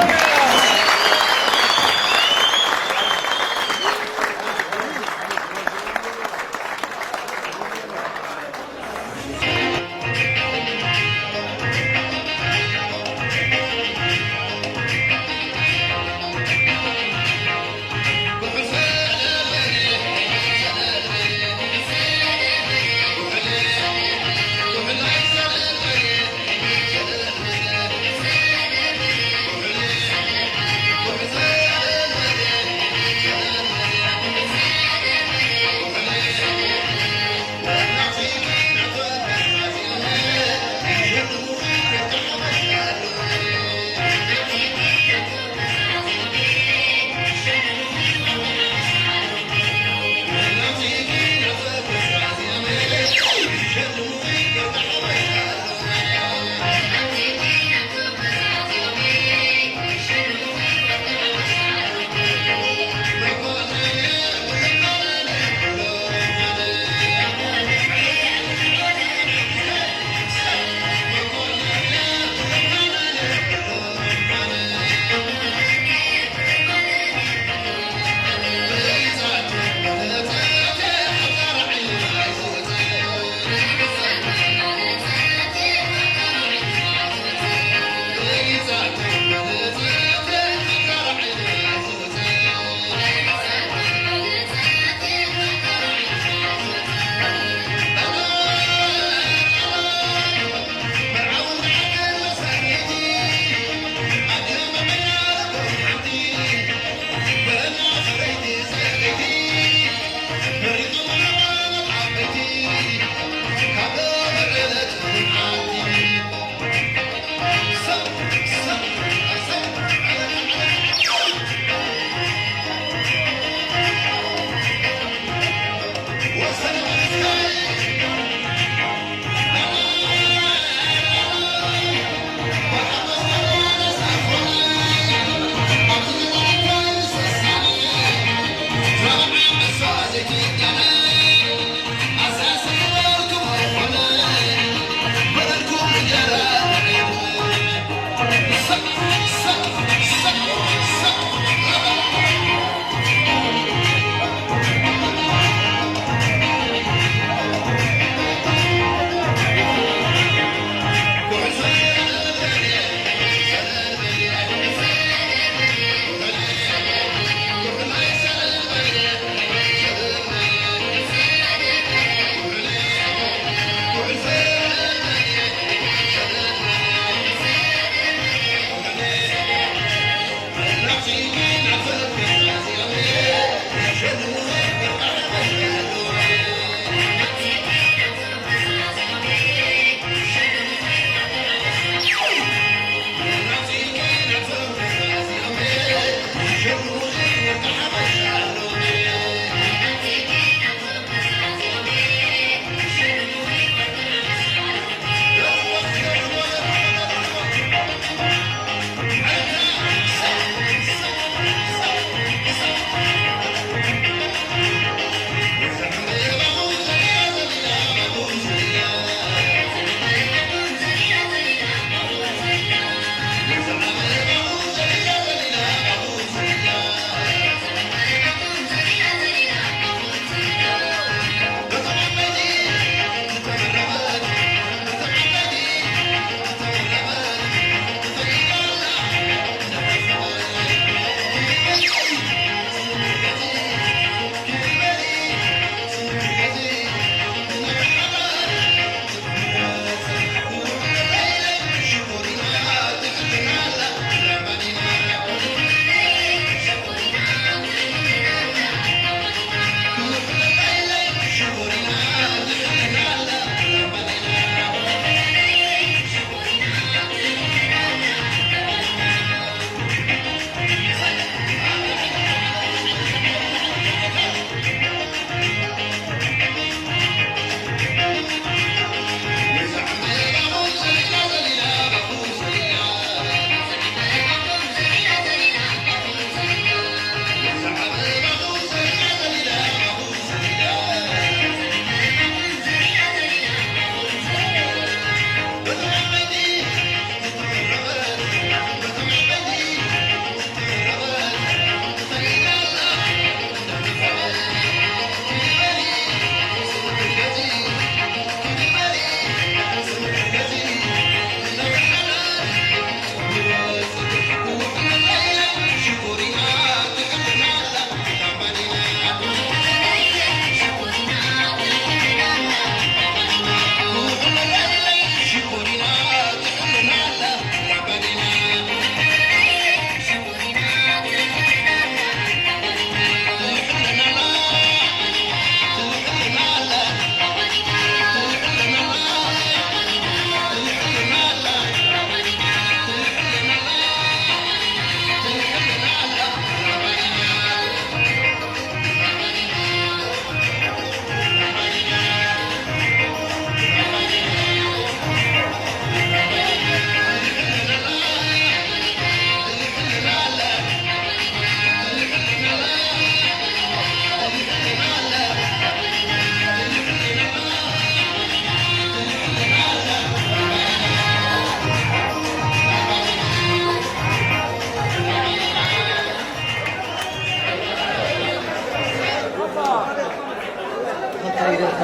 ኢደልካ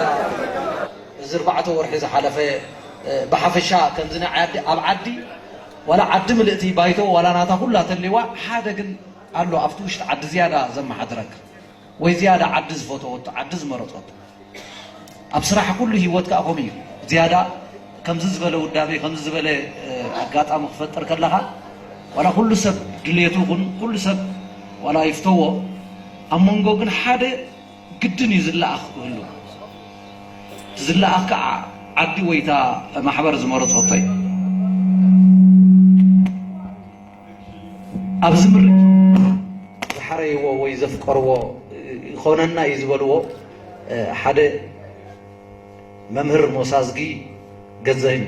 እዚ ኣርባዕተ ወርሒ ዝሓለፈ፣ እ፣ ብሓፈሻ ከምዚ ናይ ዓዲ፣ ኣብ ዓዲ ዋላ ዓዲ ምልእቲ ባይቶ ዋላ ናታ ኩላ ተልዋ ሓደ ግን ኣሎ ኣብቲ ውሽጢ ዓዲ ዝያዳ ዘመሓድረካ ወይ ዝያዳ ዓዲ ዝፈተወቶ፣ ዓዲ ዝመረጸቶ። ኣብ ስራሕ ኩሉ ህይወት ከኣ ከምኡ እዩ። ዝያዳ ከምዚ ዝበለ ውዳቤ፣ ከምዚ ዝበለ፣ እ፣ ኣጋጣሚ ክፈጥር ከለኻ ዋላ ኩሉ ሰብ ድሌቱ ይኹን ኩሉ ሰብ ዋላ ይፍተዎ፣ ኣብ መንጎ ግን ሓደ ግድን እዩ ዝለኣኽ ክህሉ። እቲ ዝለኣኽ ከዓ ዓዲ ወይ እታ ማሕበር ዝመረጸቶ እዩ። ኣብዚ ምርጫ ዝሓረይዎ ወይ ዘፍቀርዎ ይኾነና እዩ ዝበልዎ ሓደ መምህር ሞሳዝጊ ገዛኸኝ።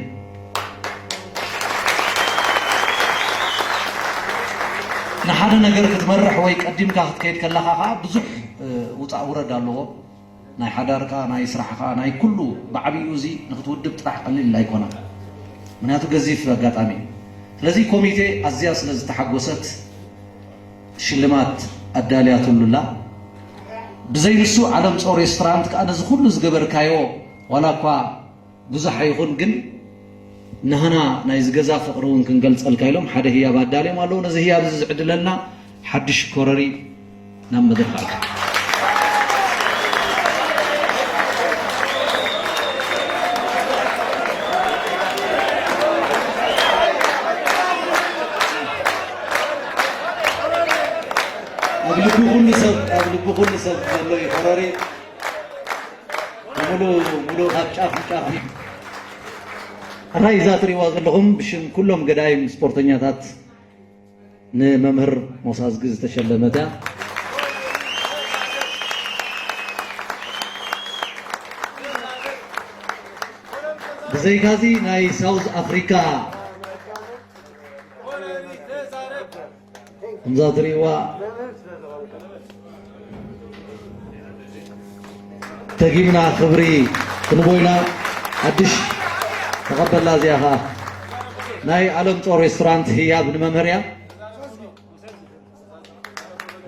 ንሓደ ነገር ክትመርሕ ወይ ቀዲምካ ክትከይድ ከለኻ ከዓ ብዙሕ፣ እ፣ ውፃእ ውረድ ኣለዎ። ናይ ሓዳርካ፣ ናይ ስራሕኻ፣ ናይ ኩሉ ብዓብይኡ እዚ ንክትውድብ ጥራሕ ቀሊል ኣይኮነን። ምክንያቱ ገዚፍ ኣጋጣሚ እዩ። ስለዚ ኮሚቴ ኣዝያ ስለ ዝተሓጎሰት ሽልማት ኣዳልያትሉላ። ብዘይ ንሱ ዓለም ጾር ሬስቶራንት ከዓ ነዚ ኩሉ ዝገበርካዮ ዋላ እኳ ብዙሕ ኣይኹን፣ ግን ናህና ናይዚ ገዛ ፍቕሪ እውን ክንገልጸልካ ኢሎም ሓደ ህያብ ኣዳልዮም ኣለዉ። ነዚ ህያብ እዚ ዝዕድለልና ሓድሽ ኮረሪ ናብ መድረኽ ኣልካ። ኣብ ልቢ ኩሉ ሰብ፣ ኣብ ልቢ ኩሉ ሰብ ዘሎ እዩ ኮረሪ። ሙሉ፣ ሙሉ ካብ ጫፍ ንጫፍ እዩ። ሕራይ እዛ ትሪእዋ ዘለኹም ብሽም ኩሎም ገዳይም ስፖርተኛታት ንመምህር ሞሳዝጊ ዝተሸለመት እያ። ብዘይካዚ ናይ ሳውዝ ኣፍሪካ ከምዛ ትሪእዋ ደጊምና ክብሪ ክንቦ ኢና። ሓድሽ ተቐበላ። እዚኣ ኸዓ ናይ ዓለም ጦር ሬስቶራንት ህያብ ንመምህር እያ።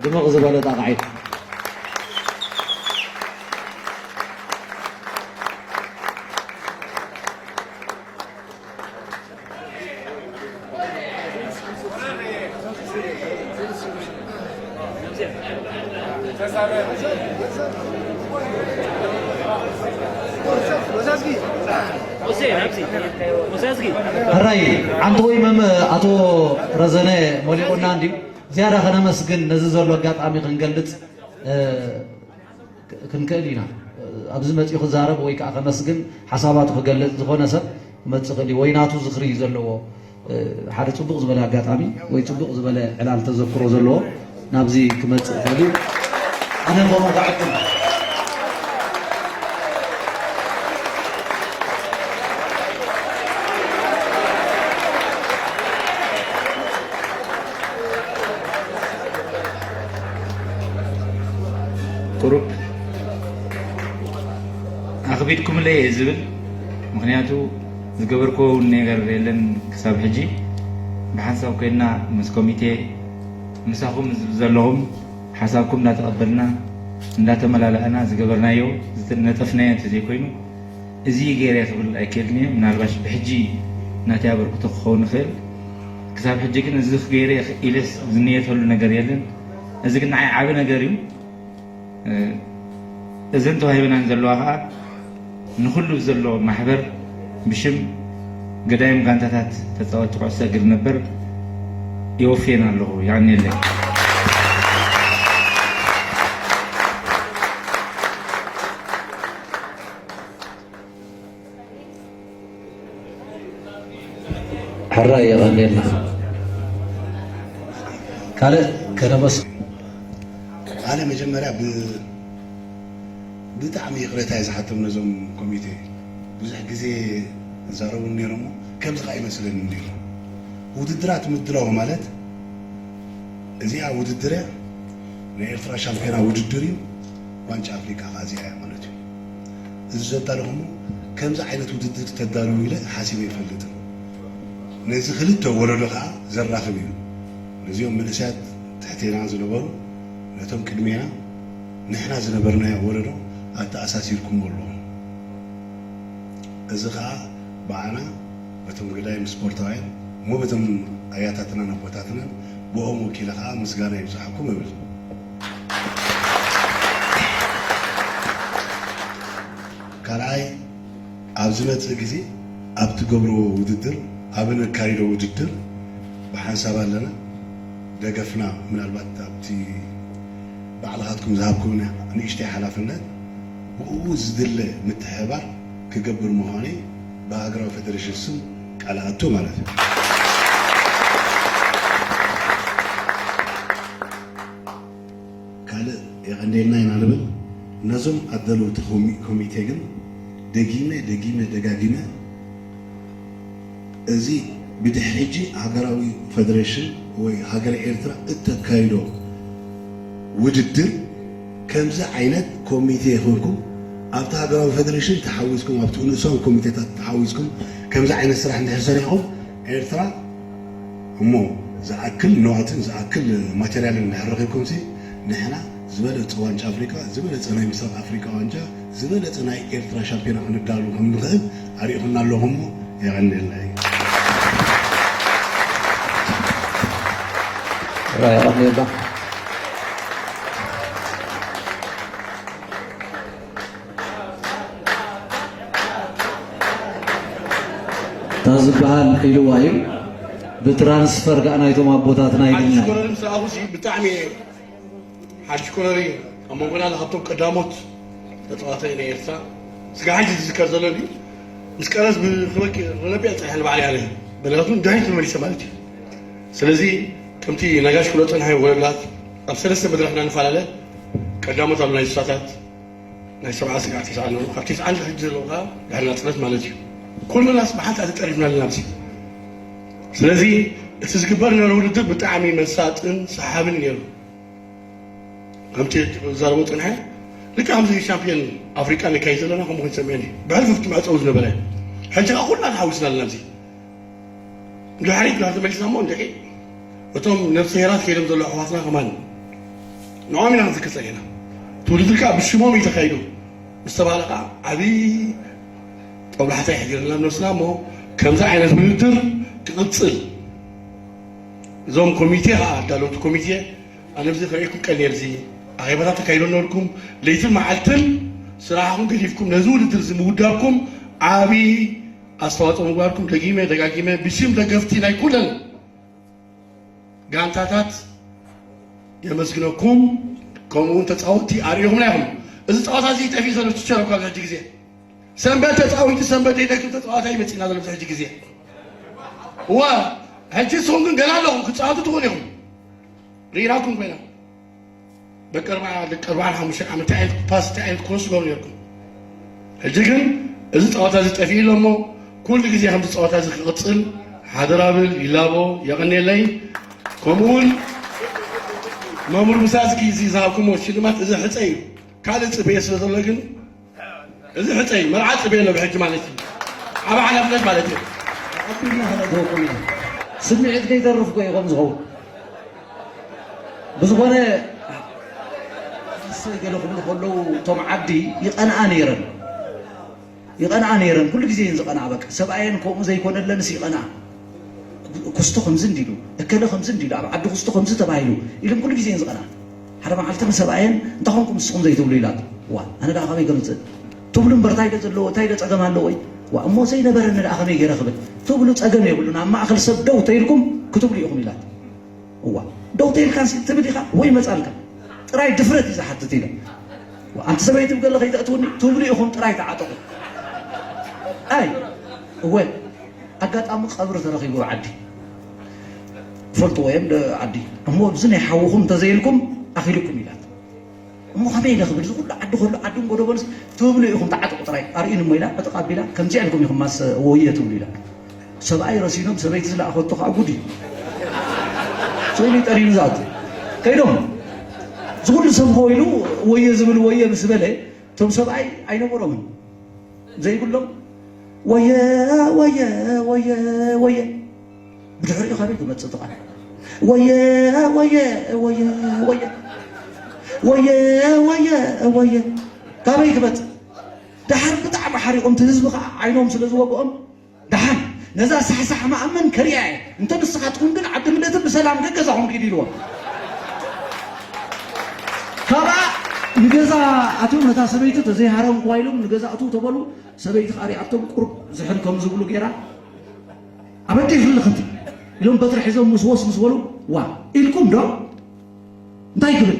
ድምቕ ዝበለት ኣቕዓይት። ሕራይ ዓንተ ወይ መም ኣቶ ረዘነ መሊቑና እንድዩ። ዝያዳ ከነመስግን ነዚ ዘሎ ኣጋጣሚ ክንገልጽ፣ እ፣ ክንክእል ኢና። ኣብዚ መጺኡ ክዛረብ ወይ ከዓ ከመስግን ሓሳባቱ ክገልጽ ዝኾነ ሰብ ክመጽእ ክእል እዩ። ወይ ናቱ ዝኽሪ ዘለዎ፣ እ፣ ሓደ ጽቡቕ ዝበለ ኣጋጣሚ ወይ ጽቡቕ ዝበለ ዕላል ተዘክሮ ዘለዎ ናብዚ ክመጽእ ይኽእል እዩ። ኣነ ከምኡ ክዕድም ቁሩብ ኣኽቢድኩምለይ እየ ዝብል። ምኽንያቱ ዝገበርክዎ እውን ነገር የለን ክሳብ ሕጂ። ብሓንሳብ ኮይንና ምስ ኮሚቴ፣ ምሳኹም ዘለኹም ሓሳብኩም እንዳተቐበልና እንዳተመላላእና ዝገበርናዮ፣ ዝነጠፍናዮ እንተዘይኮይኑ፣ እዚ ገይረ ክብል ኣይክእልን እየ። ምናልባሽ ብሕጂ ናተይ ኣበርክቶ ክኸውን ይኽእል። ክሳብ ሕጂ ግን እዚ ገይረ ኢለስ ዝንየተሉ ነገር የለን። እዚ ግን ንዓይ ዓቢ ነገር እዩ። እ፣ እዘን ተዋሂበናን ዘለዋ ኸዓ ንኹሉ ዘሎ ማሕበር ብሽም ገዳይም ጋንታታት ተጻወትቲ ኩዕሶ እግሪ ነበር የወፍየን ኣለኹ። የቐንየለይ። ሕራይ የቐንየልና። ካልእ ከነበስ ኣነ መጀመርያ ብ-፣ ብጣዕሚ ይቕሬታ እየ ዝሓቶም ነዞም ኮሚቴ። ብዙሕ ግዜ ይዛረቡ ነይሮም እሞ ከምዚ ኸዓ ይመስለኒ ነይሩ። ውድድራት ምድላው ማለት እዚኣ ውድድር እያ፣ ናይ ኤርትራ ሻምፒዮና ውድድር እዩ፣ ዋንጫ ኣፍሪቃ ኸዓ እዚኣ እያ ማለት እዩ። እዚ ዘዳለኹሞ ከምዚ ዓይነት ውድድር ተዳልዉ ኢለ ሓሲበ ኣይፈልጥን። ነዚ ክልተ ወለዶ ኸዓ ዘራኽብ እዩ። ነዚኦም መንእሰያት ትሕቴና ዝነበሩ፣ ነቶም ቅድሜና ንሕና ዝነበርናዮ ወለዶ ኣተኣሳሲርኩሞ ኣለኹም። እዚ ኸኣ ብኣና በቶም ገዳይም ስፖርታውያን እሞ በቶም ኣያታትናን ኣቦታትናን ብኦም ወኪለ ኸኣ ምስጋና ይብዝሓኩም እብል። ካልኣይ ኣብ ዝመጽእ ግዜ ኣብ ትገብርዎ ውድድር ኣብ ነካይዶ ውድድር ብሓንሳብ ኣለና። ደገፍና ምናልባት ኣብቲ ባዕልኻትኩም ዝሃብኩምና ንእሽተይ ሓላፍነት ብኡ ዝድለ ምትሕብባር ክገብር ምዃነይ ብሃገራዊ ፈደረሽን ስም ቃል ኣቱ ማለት እዩ። ካልእ የቐንደልና ኢና ንብል። ነዞም ኣዳለውቲ ኮሚ- ኮሚቴ ግን ደጊመ ደጊመ ደጋጊመ እዚ ብድሕሪ ሕጂ ሃገራዊ ፈደረሽን ወይ ሃገረ ኤርትራ እተካይዶ ውድድር ከምዚ ዓይነት ኮሚቴ ይኹንኩም ኣብቲ ሃገራዊ ፈደረሽን ተሓዊስኩም ኣብቲ ንእሶም ኮሚቴታት ተሓዊስኩም ከምዚ ዓይነት ስራሕ እንድሕር ሰሪሕኹም ኤርትራ እሞ ዝኣክል ንዋትን ዝኣክል ማቴርያልን እንድሕር ረኺብኩም ሲ ንሕና ዝበለጸ ዋንጫ ኣፍሪቃ ዝበለጸ ናይ ምስራቅ ኣፍሪቃ ዋንጫ ዝበለጸ ናይ ኤርትራ ሻምፒዮና ክንዳሉ ከም ንኽእል ኣሪእኹና ኣለኹም እሞ የቐንየልና እዩ። ራይ ቀኒልና እታ ዝበሃል ኢልዋ እዩ። ብትራንስፈር ከዓ ናይቶም ኣቦታትና ይድና እዩ። ኮረሪ ምስ ረኣኹ ሲ ብጣዕሚ እየ ሓድሽ ኮረሪ ኣብ መንጎና ካብቶም ቀዳሞት ተፃዋታይ ናይ ኤርትራ ስጋ ሕጂ ዝዝከር ዘሎ ድዩ ምስ ቀረስ ብክበኪ ረቢዕ ፀኒሐ ንባዕል ያለ በለጋቱ ድሕሪት መመሊሰ ማለት እዩ። ስለዚ ከምቲ ነጋሽ ክሎ ፀንሐ ወረጋት ኣብ ሰለስተ መድረክና ንፈላለ ቀዳሞት ኣብ ናይ ንሳታት ናይ ሰብዓ ስጋዕ ተስዓ ኣለዉ ካብ ተስዓ ንድሕሪት ዘለዉ ከዓ ድሕሪ ናፅነት ማለት እዩ። ኩሉናስ ብሓንቲ ተጠሪፍና ኣለና ኣብዚ። ስለዚ እቲ ዝግበር ነበረ ውድድር ብጣዕሚ መሳጥን ሰሓብን ነይሩ። ከምቲ ዝዛረቦ ፀንሐ ልክዕ ከምዚ ሻምፒዮን ኣፍሪቃ ንካይ ዘለና ከምኡ ክንሰምዐኒ ብሕልፊ እቲ መዕፀዊ ዝነበረ ሕጂ ከዓ ኩልና ተሓዊስና ኣለና ኣብዚ። ድሕሪት ናብ ተመሊስና እሞ እንድዒ እቶም ነብሰ ሄራት ከይዶም ዘለዉ ኣሕዋትና ከማን ንዖም ኢና ክንዝክር ጸኒሕና። እቲ ውድድር ከዓ ብሽሞም እዩ ተኻይዱ ምስ ተባህለ ከዓ ዓብዪ ጦብላሕታ ይሕዲርና ነብስና እሞ ከምዚ ዓይነት ውድድር ክቕጽል እዞም ኮሚቴ ከዓ ኣዳለውቲ ኮሚቴ ኣነ ብዚ ክርእየኩም ቀንየ ኣብዚ ኣኼባታት ተካይዶ ነበርኩም ለይትን መዓልትን ስራሕኹም ገዲፍኩም ነዚ ውድድር እዚ ምውዳብኩም ዓብዪ ኣስተዋፅኦ ምግባርኩም ደጊመ ደጋጊመ ብሽም ደገፍቲ ናይ ኩለን ጋንታታት የመስግነኩም። ከምኡ እውን ተፃወትቲ ኣርእኹምና ኢኹም። እዚ ፀዋታ እዚ ጠፊኡ ዘሎ ቲቸር እኳ ኣብዚ ሕጂ ግዜ ሰንበት ተፃዊቱ ሰንበት ደይደግም ተፃዋታይ መፂና ዘሎ ኣብዚ ሕጂ ግዜ እዋ ሕጂ ንስኹም ግን ገና ኣለኹም ክትፃወቱ ትኽእሉ ኢኹም። ርኢናኩም ኮይና በቂ ኣርባዓ ደቂ ኣርባዓን ሓሙሽተን ዓመት እንታይ ዓይነት ፓስ እንታይ ዓይነት ክሮስ ትገብሩ ነርኩም። ሕጂ ግን እዚ ፀዋታ እዚ ጠፊኡ ኣሎ እሞ ኩሉ ግዜ ከምዚ ፀዋታ እዚ ክቕፅል ሓደራ ብል ይላቦ። የቐንየለይ። ከምኡ እውን መምህር ሙሳ እዚ ዝሃብኩሞ ሽልማት እዚ ሕፀ እዩ። ካልእ ፅበየ ስለ ዘሎ ግን እዚ ሕፀ እዩ። መርዓ ፅበየ ኣሎ ብሕጂ ማለት እዩ። ዓብ ሓላፍነት ማለት እዩ። ኣቢልና ከነእትወኩም ኢና። ስምዒት ከይተርፍ እኮ እዩ ከም ዝኸውን። ብዝኾነ እሰይ ገለ ክብሉ ከለዉ እቶም ዓዲ ይቐንኣ ነይረን ይቐንኣ ነይረን ኩሉ ግዜ እየን ዝቐንኣ በቃ ሰብኣየን ከምኡ ዘይኮነለንስ ይቐንኣ ኩስቶ ከምዚ እንዲሉ እከለ ከምዚ እንዲሉ ኣብ ዓዲ ኩስቶ ከምዚ ተባሂሉ ኢለን ኩሉ ግዜ እየን ዝቐንኣ ሓደ መዓልቲ ንሰብኣየን እንታይ ኾንኩም ንስኹም ዘይትብሉ ኢላቶ ዋ ኣነ ደኣ ካበይ ገምፅእ ትብሉ እምበር እንታይ ዶ ዘለዎ እንታይ ዶ ፀገም ኣለዎ ዋ እሞ ዘይነበረኒ ደኣ ከመይ ገይረ ክብል ትብሉ ፀገም የብሉን ኣብ ማእኸል ሰብ ደው ተይልኩም ክትብሉ ኢኹም ኢላቶ እዋ ደው ተይልካ ሲ ትብል ኢኻ ወይ መጻልካ ጥራይ ድፍረት እዩ ዝሓትት ኢለ ኣንቲ ሰበይቲ ብገለ ከይተእትውኒ ትብሉ ኢኹም ጥራይ ተዓጠቑ ኣይ እወ ኣጋጣሚ ቀብሪ ተረኺቡ ዓዲ ፈልጥዎ እዮም ዓዲ እሞ ኣብዚ ናይ ሓውኹም እንተዘይልኩም ኣኺልኩም ኢላት እሞ ከመይ ኢለ ክብል እዚ ኩሉ ዓዲ ከሎ ዓድን ጎደቦንስ ትብሉ ኢኹም ተዓጠቑ ጥራይ ኣርእዩኒ እሞ ኢላ ዕጥቕ ኣቢላ ከምዚኣ ኢልኩም ኢኹም ማስ ወየ ትብሉ ኢላ ሰብኣይ ረሲኖም ሰበይቲ ዝለኣኸቶ ከዓ ጉድ እዩ። ስእሊ ጠሊሉ ዝኣቱ ከይዶም ዝኩሉ ሰብ ኾይሉ ወየ ዝብል ወየ ምስ በለ እቶም ሰብኣይ ኣይነበሮምን ዘይብሎም ወየ ወየ ወየ ወየ ብድሕሪኡ ካበይ ክመፅእ ተቃል ወየ ወየ ወየ ወየ ወየ ወየ ወየ ካበይ ክመጽእ? ደሓር ብጣዕሚ ሓሪቖም፣ እቲ ህዝቢ ከዓ ዓይኖም ስለ ዝወግኦም፣ ደሓን ነዛ ሳሕሳሕ መኣመን ከርእያ እየ፣ እንተ ንስኻትኩም ግን ዓዲ ምለትን ብሰላም ገገዛኹም ኪዱ ኢልዎም። ካብኣ ንገዛ ኣትዮም፣ ነታ ሰበይቲ ተዘይሃረምኩዋ ኢሎም ንገዛ ኣትዉ ተበሉ። ሰበይቲ ከዓ ሪኣቶም ቁሩብ ዝሕል ከም ዝብሉ ገይራ፣ ኣበደይ ፍልኽት ኢሎም በትሪ ሒዞም ምስ ወስ ምስ በሉ፣ ዋ ኢልኩም ዶ እንታይ ክብል?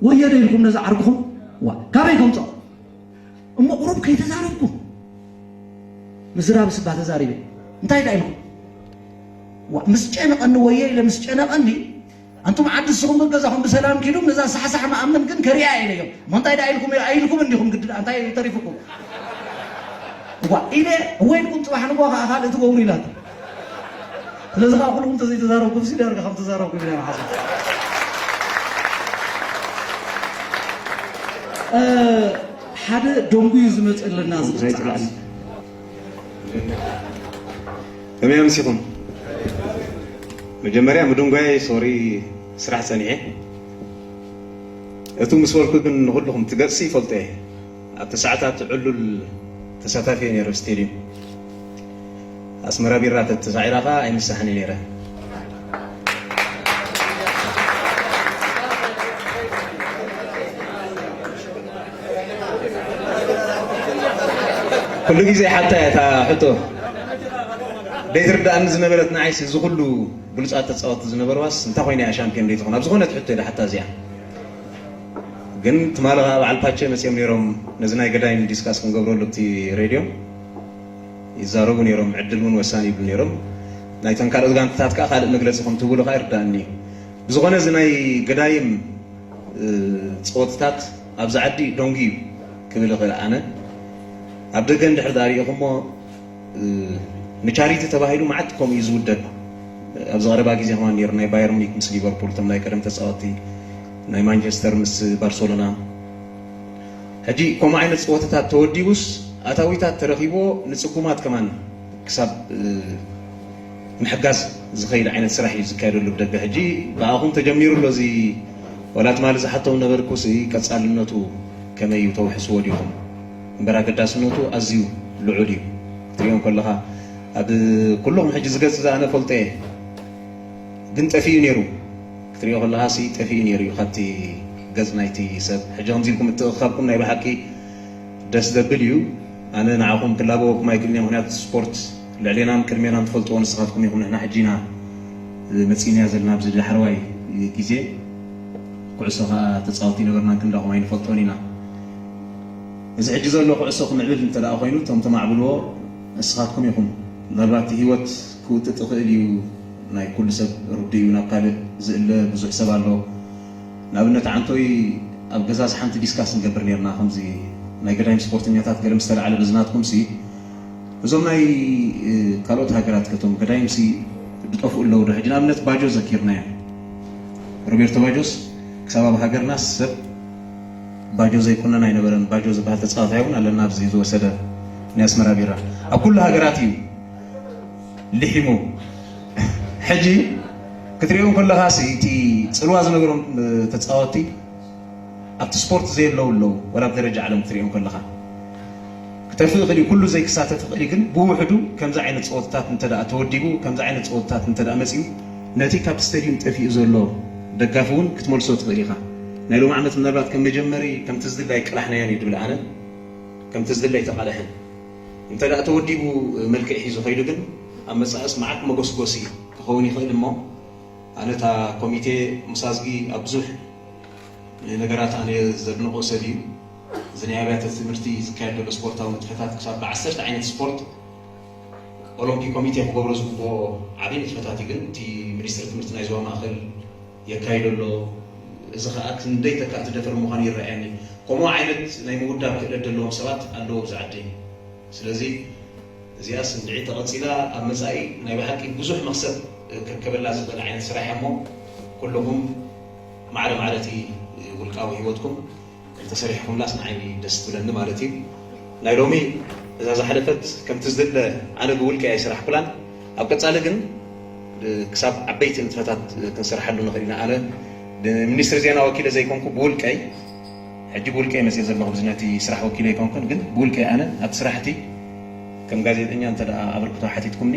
ወዮ ዶ ኢልኩም ነዛ ዓርክኹም? ዋ ካበይ ከምጾ? እሞ ቁሩብ ከይተዛረብኩም፣ ምዝራብ ስባ ተዛሪበ። እንታይ ዳ ኢልኩም? ዋ ምስ ጨነቐኒ፣ ወዮ ኢለ ምስ ጨነቐኒ፣ ኣንቱም ዓዲ ንስኹም ገዛኹም ብሰላም ኪዱም፣ ነዛ ሳሕሳሕ መኣምን ግን ከሪኣ ኢለዮም። እሞ እንታይ ዳ ኢልኩም? ኣኢልኩም እንዲኹም ግዲ ደኣ እንታይ ተሪፉኩም? ዋ ኢለ፣ እወ ኢልኩም ጽባሕ ንግሆ ከዓ ካልእ ትገብሩ ኢላቶ። ስለዚ ከዓ ኩልኩም ተዘይተዛረብኩም ሲ ዳርጋ ከም ተዛረብኩም ኢና ንሓስብ። እ፣ ሓደ ደንጉዩ ዝመፀለና እዚ ቅርፃ። ከመይ ኣምሲኹም? መጀመርያ ምድንጓየይ ሶሪ ስራሕ ጸኒሐ። እቱ ምስ በልኩ ግን ንኹልኹም ትገጽ ይፈልጦ እየ። ኣብቲ ሰዓታት ዕሉል ተሳታፊ እየ ነይረ ኣብ ስቴድዩም። ኣስመራ ቢራ ተተሳዒራ ኸኣ ኣይምሳሕን እየ ነይረ። ኩሉ ግዜ ሓታ እያ እታ ሕቶ። ደይትርድኣኒ ዝነበረት ንዓይስ እዚ ኩሉ ብሉጻት ተጻወትቲ ዝነበርዋስ እንታይ ኮይና እያ ሻምፒዮን ደይትኾን? ኣብ ዝኾነት ሕቶ ኢለ ሓታ እዚኣ። ግን ትማሊ ኸኣ በዓል ፓቸ መጺኦም ነይሮም፣ ነዚ ናይ ገዳይም ዲስካስ ክንገብረሉ ኣብቲ ሬድዮ ይዛረቡ ነይሮም፣ ዕድል እውን ወሳኒ ይብሉ ነይሮም። ናይተን ካልኦት ጋንታታት ከኣ ካልእ መግለጺ ከም ትህብሉ ከኣ ይርድኣኒ እዩ። ብዝኾነ እዚ ናይ ገዳይም፣ እ፣ ጸወትታት ኣብዚ ዓዲ ደንጉ እዩ ክብል እኽእል ኣነ። ኣብ ደገ እንድሕር ደኣ ሪኢኹሞ፣ እ፣ ንቻሪቲ ተባሂሉ መዓት ከምኡ እዩ ዝውደብ። ኣብዚ ቀረባ ግዜ ከማን ነይሩ ናይ ባየር ሙኒክ ምስ ሊቨርፑል፣ እቶም ናይ ቀደም ተጻወትቲ፣ ናይ ማንቸስተር ምስ ባርሰሎና። ሕጂ ከምኡ ዓይነት ጸወታታት ተወዲቡስ ኣታዊታት ተረኺብዎ ንጽጉማት ከማን ክሳብ፣ እ፣ ምሕጋዝ ዝኸይድ ዓይነት ስራሕ እዩ ዝካየደሉ ብደገ። ሕጂ ብኣኹም ተጀሚሩ ኣሎ እዚ፣ ወላ ትማሊ ዝሓቶም ነበርኩ ሲ ቀጻልነቱ ከመይ እዩ ተውሕስዎ ዲኹም? እምበር ኣገዳስነቱ ኣዝዩ ልዑል እዩ። ክትሪኦ ከለኻ ኣብ ኩልኹም ሕጂ ዝገጽ ዝኣነ ፈልጦ እየ፣ ግን ጠፊኡ ነይሩ። ክትሪኦ ከለኻ ሲ ጠፊኡ ነይሩ እዩ ካብቲ ገጽ ናይቲ ሰብ። ሕጂ ከምዚ ኢልኩም እትእኻብኩም ናይ ብሓቂ ደስ ዘብል እዩ። ኣነ ንዓኹም ክላበወኩም ኣይክእልን እየ፣ ምኽንያቱ ስፖርት ልዕሌናን ቅድሜናን ትፈልጥዎ ንስኻትኩም ኢኹም። ንሕና ሕጂ ኢና መጺእናያ ዘለና ኣብዚ ዳሕረዋይ ግዜ። ኩዕሶ ከኣ ተጻወቲ ነበርናን ክንዳኹም ኣይንፈልጦን ኢና። እዚ ሕጂ ዘሎ ኩዕሶ ክምዕብል እንተ ደኣ ኮይኑ፣ እቶም ተማዕብልዎ ንስኻትኩም ኢኹም። ምናልባት እቲ ህይወት ክውጥጥ ይኽእል እዩ፣ ናይ ኩሉ ሰብ ርዱእ እዩ፣ ናብ ካልእ ዝእለ ብዙሕ ሰብ ኣሎ። ንኣብነት ዓንቶይ ኣብ ገዛስ ሓንቲ ዲስካስ ንገብር ነርና፣ ከምዚ ናይ ገዳይም ስፖርተኛታት ገለ ምስ ተላዕለ በዚ ናትኩም ሲ፣ እዞም ናይ፣ እ፣ ካልኦት ሃገራት ከቶም ገዳይም ሲ ዝጠፍኡ ኣለዉ ዶ? ሕጂ ንኣብነት ባጆ ዘኪርናዮ። ሮቤርቶ ባጆስ ክሳብ ኣብ ሃገርና ሰብ ባጆ ዘይኮነን ኣይነበረን። ባጆ ዝበሃል ተጻዋታይ እውን ኣለና ኣብዚ ዝወሰደ ናይ ኣስመራ ቢራ። ኣብ ኩሉ ሃገራት እዩ ልሒሙ። ሕጂ ክትሪኦ ከለኻ ሲ እቲ ጽልዋ ዝነገሮም፣ እ፣ ተጻወትቲ ኣብቲ ስፖርት ዘየለዉ ኣለዉ፣ ወላ ኣብ ደረጃ ዓለም ክትሪኦም ከለኻ። ክጠፍእ ይኽእል እዩ፣ ኩሉ ዘይክሳተፍ ይኽእል እዩ፣ ግን ብውሕዱ ከምዚ ዓይነት ጸወታታት እንተ ደኣ ተወዲቡ፣ ከምዚ ዓይነት ጸወታታት እንተ ደኣ መጺኡ፣ ነቲ ካብቲ ስቴድዩም ጠፊኡ ዘሎ ደጋፊ እውን ክትመልሶ ትኽእል ኢኻ። ናይ ሎሚ ዓመት ምናልባት ከም መጀመሪ ከምቲ ዝድለ ኣይቀላሕናዮን እዩ ድብል ኣነ፣ ከምቲ ዝድለ ኣይተቓልሐን። እንተ ደኣ ተወዲቡ መልክዕ ሒዙ ኸይዱ ግን ኣብ መጻእስ መዓት መጎስጎሲ ክኸውን ይኽእል እሞ፣ ኣነ እታ ኮሚቴ ምሳዝጊ ኣብ ብዙሕ ነገራት ኣነ ዘድንቖ ሰብ እዩ። እዚ ናይ ኣብያተ ትምህርቲ ዝካየድ ዘሎ ስፖርታዊ ንጥፈታት ክሳብ ብዓሰርተ ዓይነት ስፖርት ኦሎምፒክ ኮሚቴ ክገብሮ ዝግብኦ ዓብዪ ንጥፈታት እዩ። ግን እቲ ሚኒስትሪ ትምህርቲ ናይ ዞባ ማእኸል የካይዶ ኣሎ። እዚ ኸኣ ክንደይ ተካእቲ ደፈር ምዃኑ ይረኣየኒ። ከምኡ ዓይነት ናይ ምውዳብ ክእለት ዘለዎም ሰባት ኣለዉ ኣብዚ ዓዲ። ስለዚ እዚኣስ እንድዒ ተቐጺላ ኣብ መጻኢ ናይ ብሓቂ ብዙሕ መኽሰብ ከርከበላ ዝኽእል ዓይነት ስራሕ እያ እሞ ኩልኹም ማዕረ ማዕረ እቲ ውልቃዊ ህይወትኩም እንተሰሪሕኩምላስ ንዓይ ደስ ትብለኒ ማለት እዩ። ናይ ሎሚ እዛ ዝሓለፈት ከምቲ ዝድለ ኣነ ብውልቀይ ኣይሰራሕኩላን። ኣብ ቀጻሊ ግን ክሳብ ዓበይቲ ንጥፈታት ክንሰርሓሉ ንኽእል ኢና። ኣነ ብሚኒስትሪ ዜና ወኪለ ዘይኮንኩ ብውልቀይ ሕጂ ብውልቀ መፅእ ዘለኹ፣ ብዚ ነቲ ስራሕ ወኪለ ኣይኮንኩን፣ ግን ብውልቀ ኣነ ኣብቲ ስራሕቲ ከም ጋዜጠኛ እንተ ደኣ ኣበርክቶ ሓቲትኩምኒ፣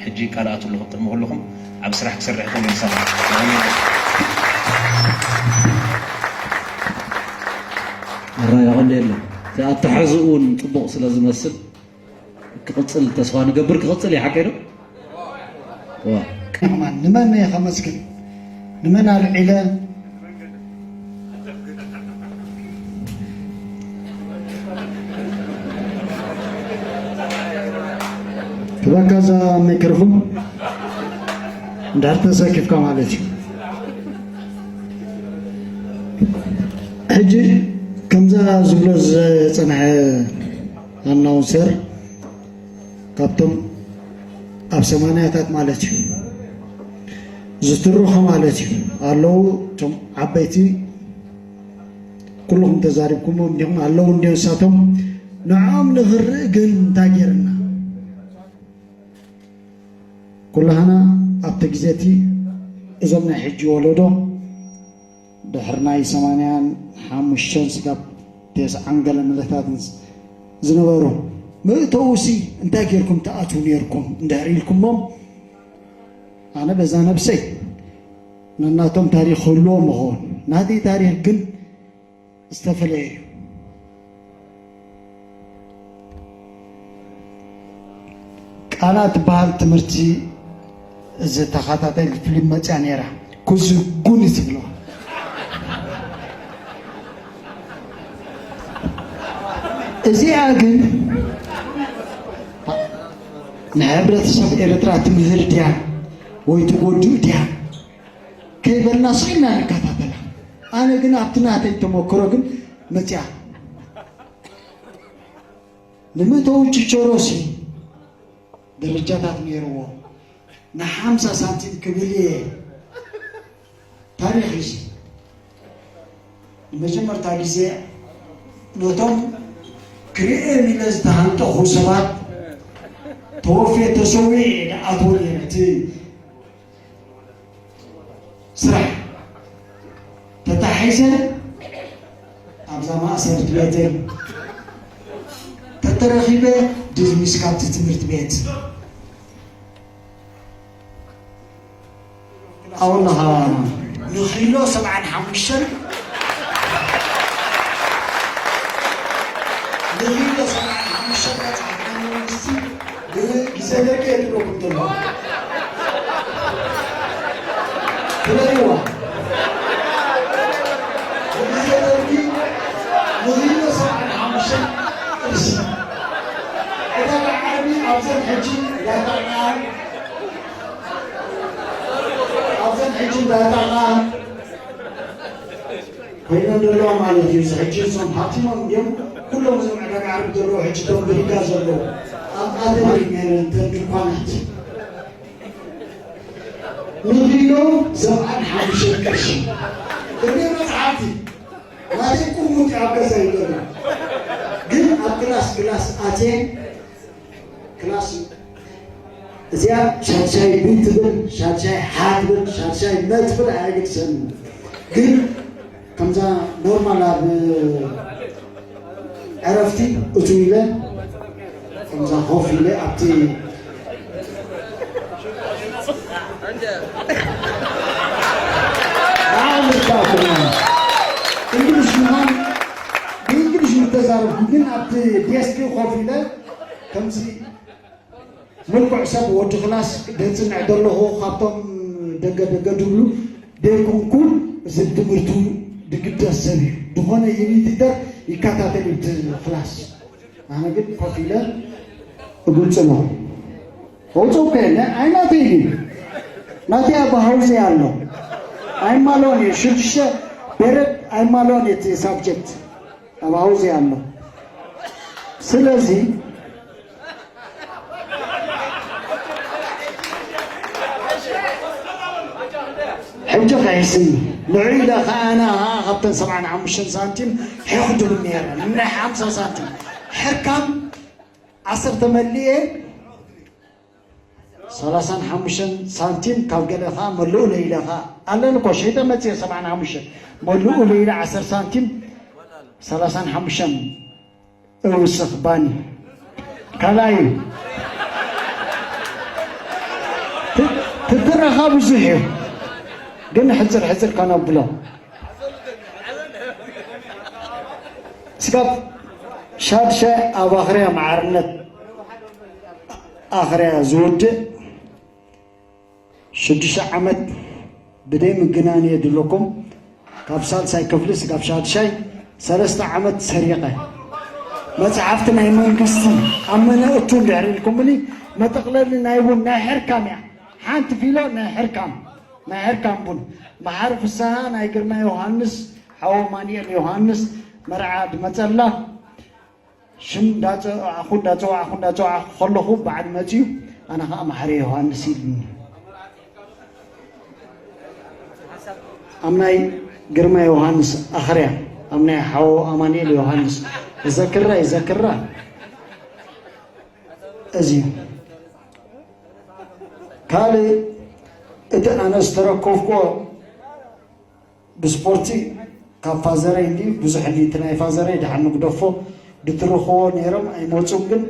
ሕጂ ቃል ኣትሉ ቅድሚ ኩልኹም ኣብ ስራሕ ክሰርሕ ይኽእል እየ። ምሳኹም ኣራይ ኣቐልየለ። እቲ ኣተሓሕዝኡ እውን ጽቡቕ ስለ ዝመስል፣ ክቕጽል ተስፋ ንገብር። ክቕጽል እዩ፣ ሓቀይ ዶ? ዋ። ከማን ንመን እየ ከመስግን? ንመን ኣልዒለ? ክበካ እዛ ማይክሮፎን እንድሕር ተሰኪፍካ ማለት እዩ። ሕጂ ከምዛ ዝብሎ ዝጸንሐ ኣናውንሰር ካብቶም ኣብ ሰማንያታት ማለት እዩ ዝትርኹ ማለት እዩ ኣለዉ። እቶም ዓበይቲ ኩልኹም ተዛሪብኩሞም እንዲኹም ኣለዉ እንዲዮ ንሳቶም። ንዕኦም ንኽርኢ ግን እንታይ ጌርና? ኩላህና ኣብቲ ግዜ እቲ እዞም ናይ ሕጂ ወለዶ ድሕሪ ናይ ሰማንያን ሓሙሽተን ስጋብ ተስዓን ገለ ምለታትን ዝነበሩ መእተውሲ እንታይ ጌርኩም ትኣትዉ ኔርኩም እንድሕር ኢልኩሞም፣ ኣነ በዛ ነብሰይ ነናቶም ታሪኽ ክህልዎም ይኸውን። ናተይ ታሪኽ ግን ዝተፈለየ እዩ። ቃና ትበሃል ትምህርቲ፣ እዚ ተኸታታሊ ፊልም መፅያ ነይራ፣ ኩዚ ጉኒ ትብለዋ። እዚኣ ግን ንሕብረተሰብ ኤርትራ ትምህር ድያ ወይ ትጎድእ ድያ ከይበልና ስኢልና ንከታተላ። ኣነ ግን ኣብቲ ናተይ ተመክሮ ግን መፅያ። ንምእተዊ ችቸሮሲ ደረጃታት ነይርዎ። ንሓምሳ ሳንቲም ክብል እየ። ታሪኽ እዩ። ንመጀመርታ ግዜ ነቶም ክርእዮም ኢለ ዝተሃንጠኹ ሰባት ተወፍየ ተሰዊኤ እየ ዝኣትዎ ነይረ። እቲ ስራሕ ተታሒዘ ኣብዛ ማእሰርቲ ቤተይ ተተረኺበ ድዝሚስ ካብቲ ትምህርቲ ቤት ኣወላኻ ንኺሎ ሰብዓን ሓሙሽተን ንኺሎ ሰብዓን ሓሙሽተን በጻሕና መንግስቲ ብግዜ ደቂ የድረኩም ተሎ ትለይዋ ብግዜ ደርጊ ንኺሎ ሰብዓን ሓሙሽተን ቅርሺ ዕዳጋ ዓርቢ ኣብዘን ሕጂ ዳታና ኣብዘን ሕጂ እንዳጣቓ ኮይነን ዘለዋ ማለት እዩ። እዚ ሕጂ እዞም ሃብቲሞም እዮም ኩሎም እዞም ዕዳጋ ዓርቢ ዘለዉ ሕጂ እቶም ብሪጋ ዘለዉ ኣብ ኣደባይ ነይረን እተን ድኳናት ንኪሎ ሰብዓን ሓሙሽተን ቅርሺ እኔ መፅሓፍቲ ናተይ ቁሙጥ ኣብ ገዛ ይገሉ ግን ኣብ ክላስ ክላስ ኣትየ ክላስ እዚኣ ሻድሻይ ቢት ትብል፣ ሻድሻይ ሓ ትብል፣ ሻድሻይ መ ትብል ኣየገድሰንን። ግን ከምዛ ኖርማል ኣብ ዕረፍቲ እቱ ኢለ ከምዛ ኮፍ ኢለ ኣብቲ እንግሊሽ ምዃን ብእንግሊሽ ምተዛረብኩ ግን ኣብቲ ዴስክ ኮፍ ኢለ ከምዚ ምልኩዕ ሰብ ወዲ ክላስ ደጽንዕ ዘለኹ ካብቶም ደገ ደገ ድብሉ ደይኮንኩ እዚ ትምህርቱ ድግደስ ሰብ እዩ ዝኾነ ይኒትደር ይከታተል እዩ እቲ ክላስ ኣነ ግን ኮፍ ኢለ እግልጽ ኣለኹ ከውፅኡ ከየለ ኣይናተይ እዩ ናተይ ኣብ ሃውዚ ኣሎ ኣይማሎን እዩ ሽዱሽተ ቤረድ ኣይማሎን እቲ ሳብጀክት ኣብ ሃውዚ ኣሎ ስለዚ ሕጂ ከይሲ ንዑ ኢለ ከኣና ካብተን ሰብዓን ሓሙሽተን ሳንቲም ሕኽድም ነይረ ናይ ሓምሳ ሳንቲም ሕካም ዓሰርተ መሊኤ ሰላሳን ሓሙሽተን ሳንቲም፣ ካብ ገለ ኸዓ መሉኡ ለይለ ኸዓ ኣለን እኮ፣ ሸይጠ መፅየ ሰብዓን ሓሙሽተን፣ መሉኡ ለይለ ዓሰርተ ሳንቲም፣ ሰላሳን ሓሙሽተን እውስኽ ባኒ። ካልኣይ እዩ። ት-፣ ትትረኻ ብዙሕ እዩ፣ ግን ሕፅር ሕፅር ከነብሎ። ስጋብ ሻድሻይ ኣብ ኣኽርያ ማዕርነት ኣኽርያ ዝውድእ ሽዱሽተ ዓመት ብደይ ምግናን እየ ድለኩም። ካብ ሳልሳይ ክፍሊ ስጋብ ሻድሻይ ሰለስተ ዓመት ሰሪቐ። መጽሓፍቲ ናይ መንግስቲ ኣብ መነ እቱ እንድሕር ኢልኩምኒ፣ መጠቕለሊ ናይ ቡን ናይ ሕርካም እያ። ሓንቲ ፊሎ ናይ ሕርካም፣ ናይ ሕርካም ቡን። መሓሪ ፍስሃ ናይ ግርማ ዮሃንስ፣ ሓው ኣማኑኤል ዮሃንስ መርዓ ድመጸላ። ሽም እንዳጸዋዕኹ፣ እንዳጸዋዕኹ፣ እንዳጸዋዕኹ ከለኹ በዓል መጺኡ፣ ኣነ ኸዓ መሓሪ ዮሃንስ ኢሉኒ። ኣብ ናይ ግርማ ዮሃንስ ኣኽርያ፣ ኣብ ናይ ሓው ኣማኑኤል ዮሃንስ፣ እዘክራ፣ ይዘክራ። እዚ ካልእ እቲ ኣነ ዝተረከብኩዎ ብስፖርቲ ካብ ፋዘረይ እንዲ ብዙሕ እንዲ እቲ ናይ ፋዘረይ ድሓር ንግደፎ ድትርኽዎ ነይሮም ኣይመፁን፣ ግን